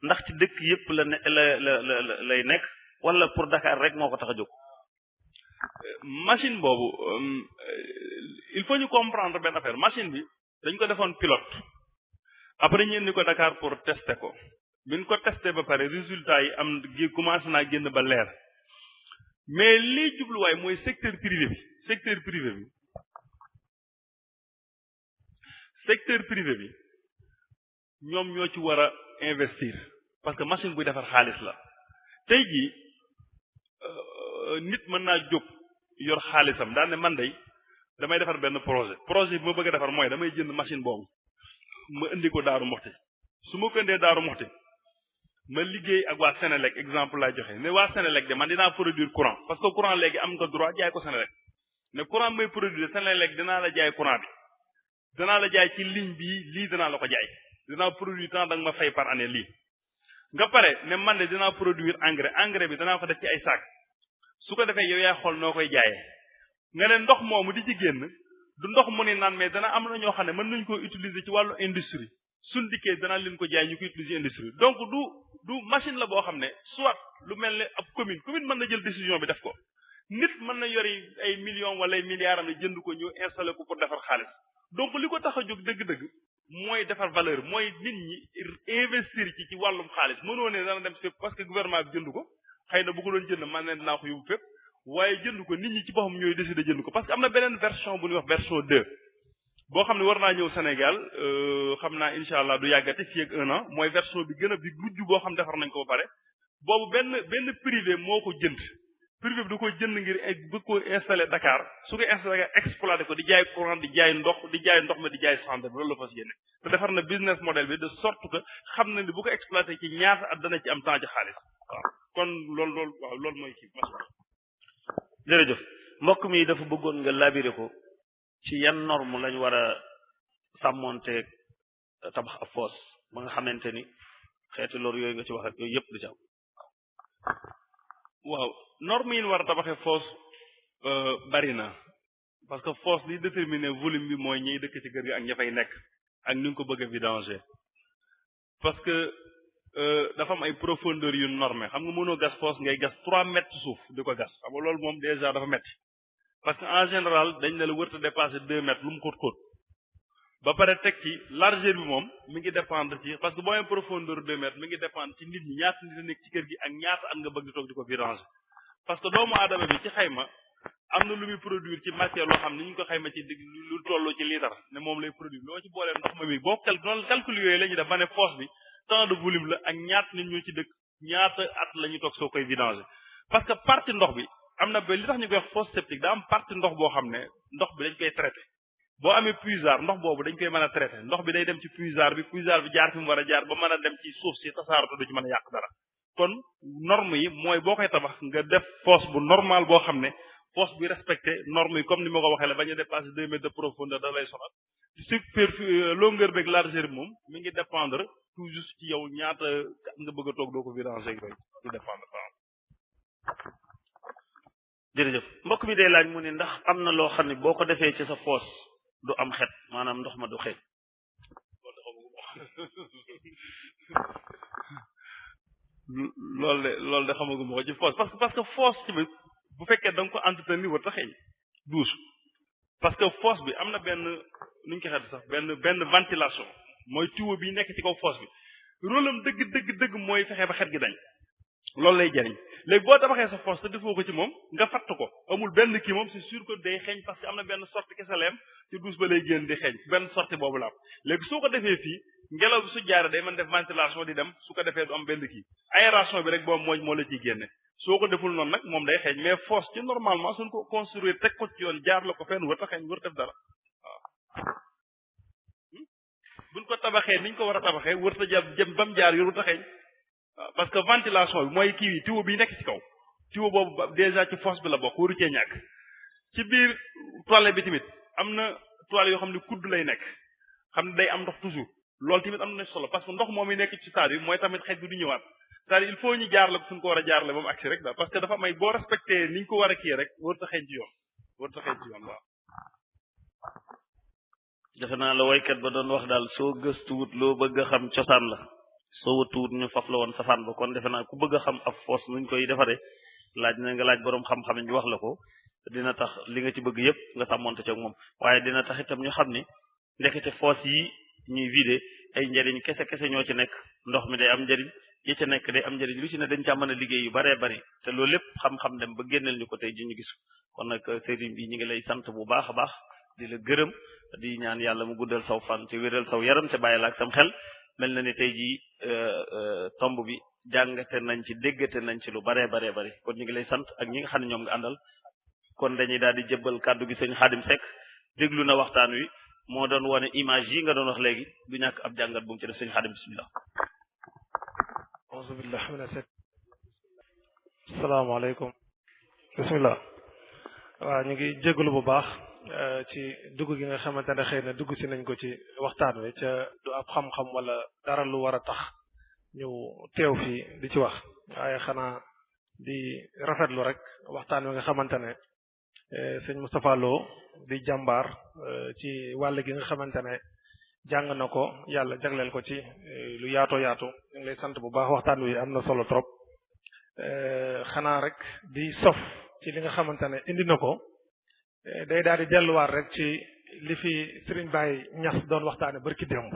ndax ci dëkk yëpp lay nekk wala pour Dakar rek moo ko tax a jóg. machine boobu il faut ñu comprendre benn affaire machine bi dañ ko defoon pilote après ñu indi ko Dakar pour tester ko biñ ko tester ba pare résultat yi am commencé naa génn ba leer mais lii jubluwaay mooy secteur privé bi ñoom ñoo ci war a investir parce que machine buy defar xaalis la tey jii nit mën naa jóg yor xaalisam daal ne man day damay defar benn projet bi ma bëgg a defar mooy damay jënd machine boobu ma indi ko Daaru Muxti su ma ko indee Daaru Muxti ma liggéey ak waa Sénélec exemple laa joxe ne waa Sénélec de man dinaa produire courant parce que courant léegi am nga droit jaay ko Sénélec ne courant may produire Sénélec dinaa la jaay courant bi danaa la jaay ci ligne bii lii danaa la ko jaay dinaa produire temps da nga ma fay par année lii nga pare ne man de dinaa produire engrais bi danaa ko def ci ay sac su ko defee yow yaa xool noo koy jaayee nga ne ndox moomu di ci génn du ndox mu ni naan mais dana am na ñoo xam ne mën nañu ko utiliser ci wàllu industrie suñ dikkee danaa leen ko jaay ñu ko utiliser industrie donc du machine la boo xam ne soit lu mel ne ab commune mën na jël décision bi def ko nit mën na yori ay millions wala ay milliards am ne jënd ko ñu installé ko pour defar xaalis donc li ko tax a jóg dëgg-dëgg mooy defar valeur mooy nit ñi investir ci wàllum xaalis mënoo ne dana dem fépp parce que gouvernement bi jënd ko xëy na bu ko doon jënd man ne dinaa ko yóbbu fépp waaye jënd ko nit ñi ci boppam ñooy décider jënd ko parce que am na beneen version bu ñuy wax version 2 boo xam ne war naa ñëw Sénégal xam naa incha allah du yàggate fii ak 1 an mooy version bi gën a bi mujj boo xam defar nañ ko ba pare boobu benn privé moo ko jënd privé bi da koy jënd ngir bëgg ko installé Dakar su ko installé exploité ko di jaay courant di jaay ndox ma di jaay santé bi loolu la fas yéene te defar na business model bi de sorte que xam na ni bu ko exploité ci ñaata at dana ci am temps ci xaalis waaw kon loolu mooy kii macha jërëjëf mbokk mi dafa bëggoon nga labiré ko ci yan norme lañ war a sàmmonteeg tabax ab foos ba nga xamante ni xeeti lor yooyu nga ci wax ak yooyu yëpp du ci am. waaw norme yi ñu war a tabaxee foos bari na parce que foos li déterminer volume bi mooy ñiy dëkk ci kër gi ak ña fay nekk ak ni nga ko bëgg a vidanger parce que dafa am ay profondeur yu normé xam nga mënoo gas foos ngay gas 3 mètres suuf di ko gas xam nga loolu moom déjà dafa metti parce que en général dañ ne la wërta dépasser 2 mètres lu mu xóot ba pare teg ci largeur bi moom mi ngi dépendre ci parce que boo amee profondeur 2 mètres mi ngi dépendre ci nit ñi ñaata nit a nekk ci kër gi ak ñaata at nga bëgg di toog di ko vidanger parce que doomu aadama bi ci xayma am na lu muy produire ci matière loo xam ne ñu ngi ko xayma ci lu toll ci litre ne moom lay produire loo ci boolee ndox ma mi boo calcul yooyu la ñuy def ba ne fosse bi temps de volume la ak ñaata nit ñoo ci dëkk ñaata at la ñuy toog soo koy vidanger parce que partie ndox bi am na ba li tax ñu koy wax fosse septique daa am partie ndox boo xam ne ndox bi dañ koy traité boo amee puisard ndox boobu dañ koy mën a traité ndox bi day dem ci puisard bi jaar fi mu war a jaar ba mën a dem ci suuf si tasaaratu du ci mën a yàq dara kon norme yi mooy boo koy tabax nga def fosse bu normal boo xam ne fosse bi respecté norme yi comme ni ma ko waxee la bañ a dépasser 2 mètres de profondeur da lay sonal longueur beeg largeur bi moom mi ngi dépendre tout juste ci yow ñaata nga bëgg a toog doo ko vidanger ak yooyu di dépendre jërëjëf mbokk mi day laaj mu ne ndax am na loo xam ne boo ko defee ci sa foos du am xet maanaam ndox ma du xeeñ. loolu de xamaguma ko ci foos parce que foos ci bi bu fekkee da nga ko entretenir war ta xeeñ douche parce que foos bi am na benn nu ñu ko xet sax benn ventilation mooy tuyau bi nekk ci kaw foos bi rôle am dëgg mooy fexe ba xet gi dañ loolu lay jariñ léegi boo tabaxee sa foos te defoo ko ci moom nga fatt ko amul benn kii moom c'est sûr que day xeeñ parce que am na benn sortie kese leem ci douche ba lay génn di xeeñ benn sortie boobu la am léegi soo ko defee fii ngelaw bi su jaaree day mën def ventilation di dem su ko defee du am benn kii aération bi rek boobu moo la ciy génne soo ko deful noonu nag moom day xeeñ mais foos ci normalement suñ ko construire teg ko ci yoon jaar la ko fenn wër ta xeeñ wër def dara waaw buñ ko tabaxee niñ ko war a tabaxee wër ta jëm ba mu jaar yor wër ta xeeñ parce que ventilation bi mooy kii tuyau bi nekk ci kaw tuyau boobu déjà ci fosse bi la bokk waru cee ñàkk ci biir toilette bi tamit am na toilette yoo xam ne kudd lay nekk xam ne day am ndox toujours loolu tamit am na solo parce que ndox moom yi nekk ci stade bi mooy tamit xet bi du ñëwaat c'est-à-dire il faut ñu jaarale ko suñ ko war a jaarale ba mu agsi rek daal parce que dafa may boo respecté ni ñu ko war a kii rek war ta xeeñ ci yoon waaw defe naa la waykat ba doon wax daal soo gëstuwut loo bëgg a xam cosaan la soo wëtuwut ñu faf la woon safaan ba kon defe naa ku bëgg a xam ab foos nuñ koy defaree laaj na nga laaj boroom xam-xam ñu wax la ko dina tax li nga ci bëgg yépp nga sàmmonte ci ak moom waaye dina tax itam ñu xam ni ndekete foos yi ñuy vider ay njëriñ kese ñoo ci nekk ndox mi day am njëriñ yi ci nekk day am njëriñ lu ci ne dañ caa mën a liggéey yu baree bari te loolu lépp xam-xam dem ba génneel ñu ko tey ji ñu gis kon nag sëriñ bi ñu ngi lay sant bu baax a baax di la gërëm di ñaan yàlla mu guddal saw fan te wéral saw yaram te bàyyi la ak sam xel mel na ni tey jii tomb bi jàngate nañ ci déggate nañ ci lu baree bari kon ñu ngi lay sant ak ñi nga xam ne ñoom nga àndal kon dañuy daal di jëbbal kàddu gi sëñ Xaadim Seck déglu na waxtaan wi moo doon wane image yi nga doon wax léegi du ñàkk ab jàngat bu mu ci def sëñ Xaadim bismillah auzu billahi mina shaytaan asalaamaaleykum bismillah waaw ñu ngi jégalu bu baax ci dugg gi nga xamante ne xëy na dugg si nañ ko ci waxtaan wi ca du ab xam-xam wala dara lu war a tax ñu teew fii di ci wax waaye xanaa di rafetlu rek waxtaan wi nga xamante ne sëñ Moustapha Lo di jàmbaar ci wàll gi nga xamante ne jàng na ko yàlla jagleel ko ci lu yaatoo yaatu ñu ngi lay sant bu baax waxtaan wi am na solo trop xanaa rek di sof ci li nga xamante ne indi na ko day daal di delluwaat rek ci li fi Serigne Baye Niass doon waxtaane barki démb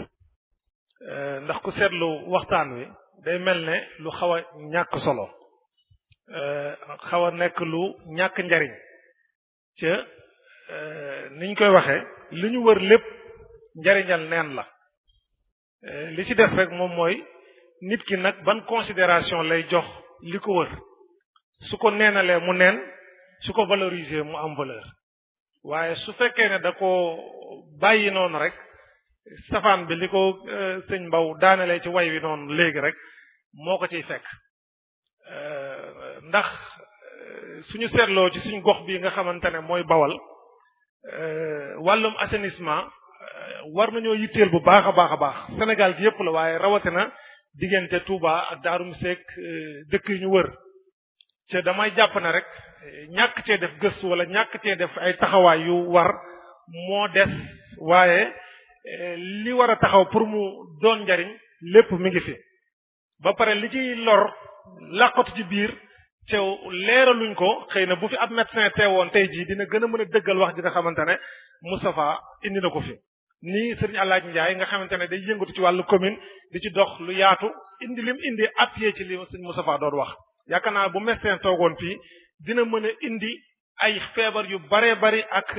ndax ku seetlu waxtaan wi day mel ne lu xaw a ñàkk solo xaw a nekk lu ñàkk njariñ ca niñ koy waxee li ñu wër lépp njariñal neen la li ci def rek moom mooy nit ki nag ban considération lay jox li ko wër su ko neenalee mu neen su ko valoriser mu am valeur waaye su fekkee ne da ko bàyyi noonu rek safaan bi li ko sëñ Mbaw daanelee ci way wi noonu léegi rek moo ko ciy fekk ndax suñu seetloo ci suñ gox bi nga xamante ne mooy Bawal wàllum assainissement war nañoo yitteel bu baax a baax Sénégal gi yëpp la waaye rawatina diggante Touba ak Daaru Museek dëkk yi ñu wër te damay jàpp ne rek ñàkk cee def gëstu wala ñàkk cee def ay taxawaay yu war moo des waaye li war a taxaw pour mu doon njariñ lépp mi ngi fi ba pare li ciy lor làqatu ci biir teew leeraluñ ko xëy na bu fi ab médecin teewoon tey jii dina gën a mën a dëggal wax ji nga xamante ne Moustapha indi na ko fi nii Serigne Alaaji Ndiaye nga xamante ne day yëngatu ci wàllu commune di ci dox lu yaatu indi lim indi appuyé ci li Serigne Moustapha doon wax yaakaar naa bu médecin toogoon fii dina mën a indi ay feebar yu baree bari ak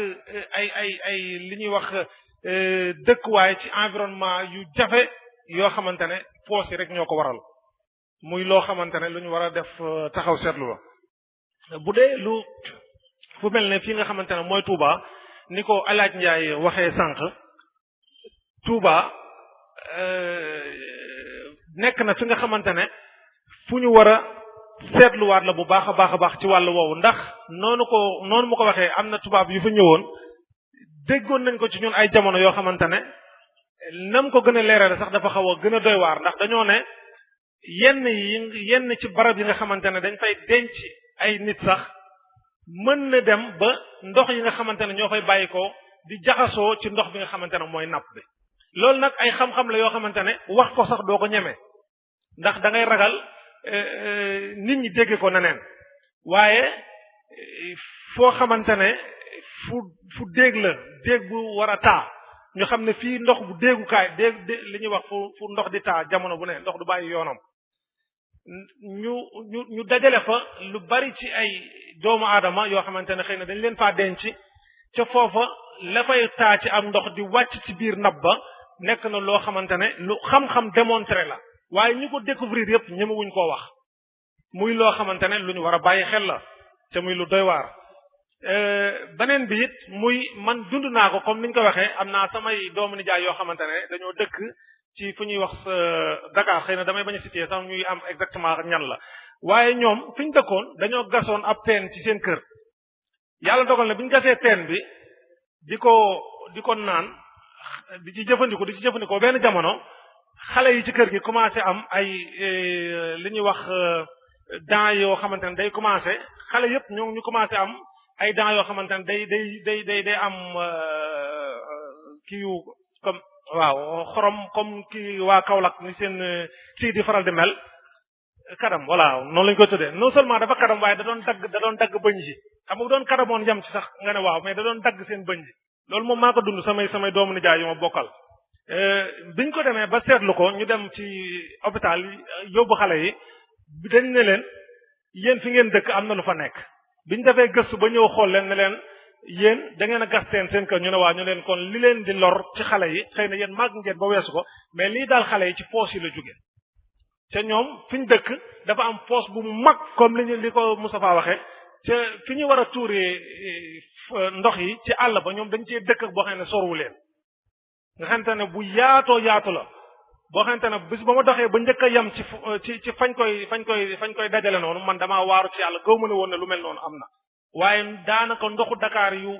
ay li ñuy wax dëkkuwaay ci environnement yu jafe yoo xamante ne foos yi rek ñoo ko waral muy loo xamante ne lu ñu war a def taxaw seetlu la bu dee lu fu mel ne fii nga xamante ne mooy Touba ni ko Alaaji Ndiaye waxee sànq Touba nekk na fi nga xamante ne fu ñu war a seetluwaat la bu baax a baax ci wàllu woowu ndax noonu mu ko waxee am na tubaab yu fa ñëwoon déggoon nañ ko ci ñun ay jamono yoo xamante ne nam ko gën a leerale sax dafa xaw a gën a doy waar ndax dañoo ne yenn ci barab yi nga xamante ne dañ fay denc ay nit sax mën na dem ba ndox yi nga xamante ne ñoo fay bàyyi ko di jaxasoo ci ndox bi nga xamante ne mooy napp bi loolu nag ay xam-xam la yoo xamante ne wax ko sax doo ko ñeme ndax da ngay ragal nit ñi dégg ko neneen waaye foo xamante ne fu déeg la déeg bu war a taa ñu xam ne fii ndox bu déegukaay déeg li ñuy wax fu ndox di taa jamono bu ne ndox du bàyyi yoonam ñu dajale fa lu bari ci ay doomu aadama yoo xamante ne xëy na dañ leen faa denc ca foofa la fay taa ci am ndox di wàcc ci biir nab ba nekk na loo xamante ne lu xam-xam démontré la waaye ñu ko découvrir yépp ñemewuñ koo wax muy loo xamante ne lu ñu war a bàyyi xel la te muy lu doy waar beneen bi it muy man dund naa ko comme niñ ko waxee am naa samay doomu nijaay yoo xamante ne dañoo dëkk ci fu ñuy wax Dakar xëy na damay bañ a citer sax ñuy am exactement ñan la waaye ñoom fi ñu dëkkoon dañoo gasoon ab teen ci seen kër yàlla dogal na bi ñu gasee teen bi di ko naan di ci jëfandikoo benn jamono xale yi ci kër gi commencé am ay li ñuy wax dents yoo xamante ne day commencé xale yépp ñu commencé am ay dents yoo xamante ne day am kii yu comme waaw xorom comme kii waa Kaolack ni seen kii di faral di mel kadam voilà noonu lañ ko tuddee non seulement dafa kadam waaye da doon dagg bëñ ji xam nga bu doon kadamoon yem ci sax nga ne waaw mais da doon dagg seen bëñ ji loolu moom maa ko dund samay doomu nijaay yu ma bokkal biñ ko demee ba seetlu ko ñu dem ci hôpital yóbbu xale yi dañ ne leen yéen fi ngeen dëkk am na lu fa nekk biñ defee gëstu ba ñëw xool leen ne leen yéen da ngeen a gas seen kër ñu ne waa ñu leen kon li leen di lor ci xale yi xëy na yéen màgg ngeen ba weesu ko mais lii daal xale yi ci poos yi la jóge te ñoom fi ñu dëkk dafa am poos bu mag comme li ko Moustapha waxee te fi ñu war a tuuree ndox yi ci àll ba ñoom dañ cee dëkk boo xam ne sorwu leen nga xamante ne bu yaatoo yaatu la boo xamante ne bis ba ma doxee ba njëkk a yem ci fañ koy dajale noonu man damaa waaru ci yàlla gaw ma ne woon ne lu mel noonu am na waaye daanaka ndoxu Dakar yu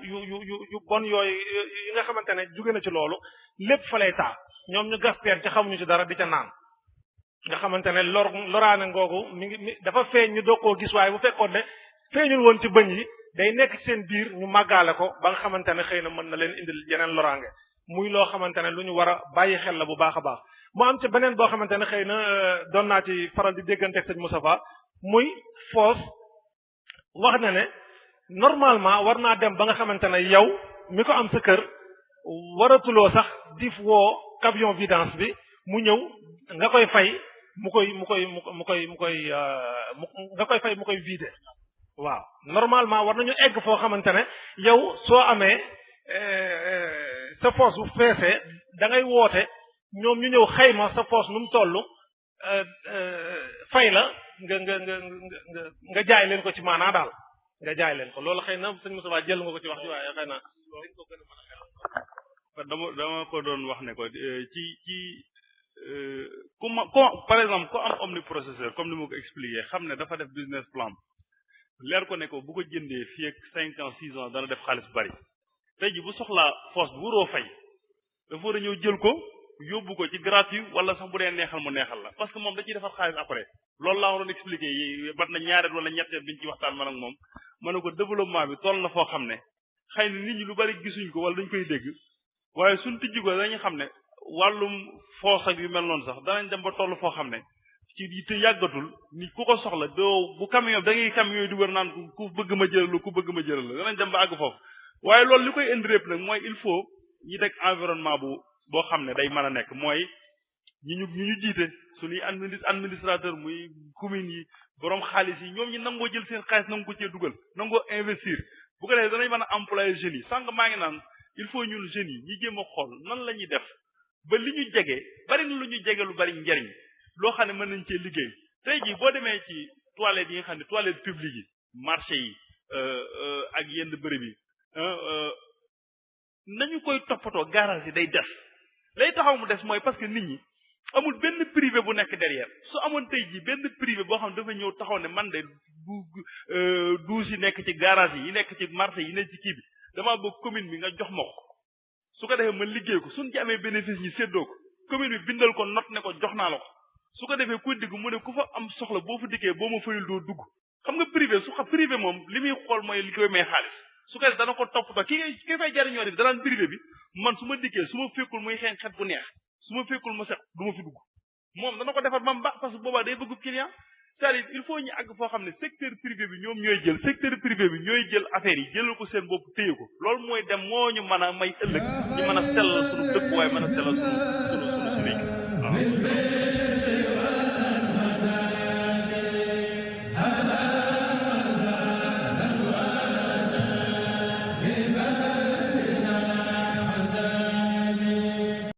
bon yooyu yi nga xamante ne jóge na ci loolu lépp fa lay taa ñoom ñu gas teen ci xamuñu ci dara di ca naan nga xamante ne loraane ngoogu mi ngi dafa feeñ ñu doog koo gis waaye bu fekkoon ne feeñul woon ci bëñ yi day nekk ci seen biir ñu màggaale ko ba nga xamante ne xëy na mën na leen indil yeneen loraange muy loo xamante ne lu ñu war a bàyyi xel la bu baax a baax mu am ci beneen boo xamante ne xëy na doon naa ci faral di déggante ak sëñ Moustapha muy foos wax na ne normalement war naa dem ba nga xamante ne yow mi ko am sa kër waratuloo sax di woo camion vidange bi mu ñëw nga koy fay mu koy vider waaw normalement war nañu egg foo xamante ne yow soo amee sa foos bu feesee da ngay woote ñoom ñu ñëw xayma sa foos nu mu toll fay la nga jaay leen ko ci maanaa daal nga jaay leen ko loolu xëy na sëñ Moussa jël nga ko ci wax ci waaye xëy na dama ko doon wax ne ko par exemple ku am omniprocesseur comme ni ma ko expliqué xam ne dafa def business plan leer ko ne ko bu ko jëndee fii ak 5 ans 6 ans dana def xaalis bari tey ji bu soxlaa force bu waroo fay dafa war a ñëw jël ko yóbbu ko ci gratuit wala sax bu dee neexal mu neexal la parce que moom da ciy defar xaalis après loolu laa waroon expliqué yi bat na ñaareel wala ñetteel biñ ci waxtaan man ak moom ma ne ko développement bi toll na foo xam ne xëy na nit ñi lu bari gisuñ ko wala dañ koy dégg waaye suñ tijji ko dañu xam ne wàllum foos ak yu mel noonu sax danañ dem ba toll foo xam ne ci te yàggatul nit ku ko soxla doo bu camion da ngay camion yi di wër naan ku bëgg ma jëral la ku bëgg ma jëral la danañ dem ba àgg foofu waaye loolu li koy indi répp nag mooy il faut ñi teg environnement boo xam ne day mën a nekk mooy ñu jiite suñuy administrateur muy commune yi borom xaalis yi ñoom ñi nangoo jël seen xaalis nangu ko cee dugal nangoo investir bu ko defee danañ mën a employer jeunes yi sànq maa ngi naan il faut ñun jeunes yi ñi jéem a xool nan la ñuy def ba li ñu jege bari na lu ñu jege lu bari njariñ loo xam ne mën nañ cee liggéey tey jii boo demee ci toilettes yi nga xam ne toilettes publiques yi marché yi ak yenn bërëb yi nañu koy toppatoo garage yi day des lay taxaw mu des mooy parce que nit ñi amul benn privé bu nekk derrière su amoon tey jii benn privé boo xam ne dafa ñëw taxaw ne man de douze yi nekk ci garage yi nekk ci marché yi nekk ci kii bi damaa bëgg commune bi nga jox ma ko su ko defee ma liggéey ko suñ ci amee bénéfice ñi séddoo ko commune bi bindal ko note ne ko jox naa la ko su ko defee kuy digg mu ne ku fa am soxla boo fa dikkee boo ma fayul doo dugg xam nga privé su xam privé moom li muy xool mooy li koy may xaalis su ko dana ko toppatoo ki fay jariñoo di danaan privé bi man su ma dikkee su ma fekkul muy xeeñ xet bu neex su ma fekkul ma set du ma fi dugg moom dana ko defar ba mu baax parce que boobaa day bëgg client c'est-à-dire il faut ñu àgg foo xam ne secteur privé bi ñoom ñooy jël secteur privé bi ñooy jël affaire yi jëlal ko seen bopp téye ko loolu mooy dem moo ñu mën a may ëllëg ñu mën a sellal suñu dëkk waaye mën a sellal suñu waaw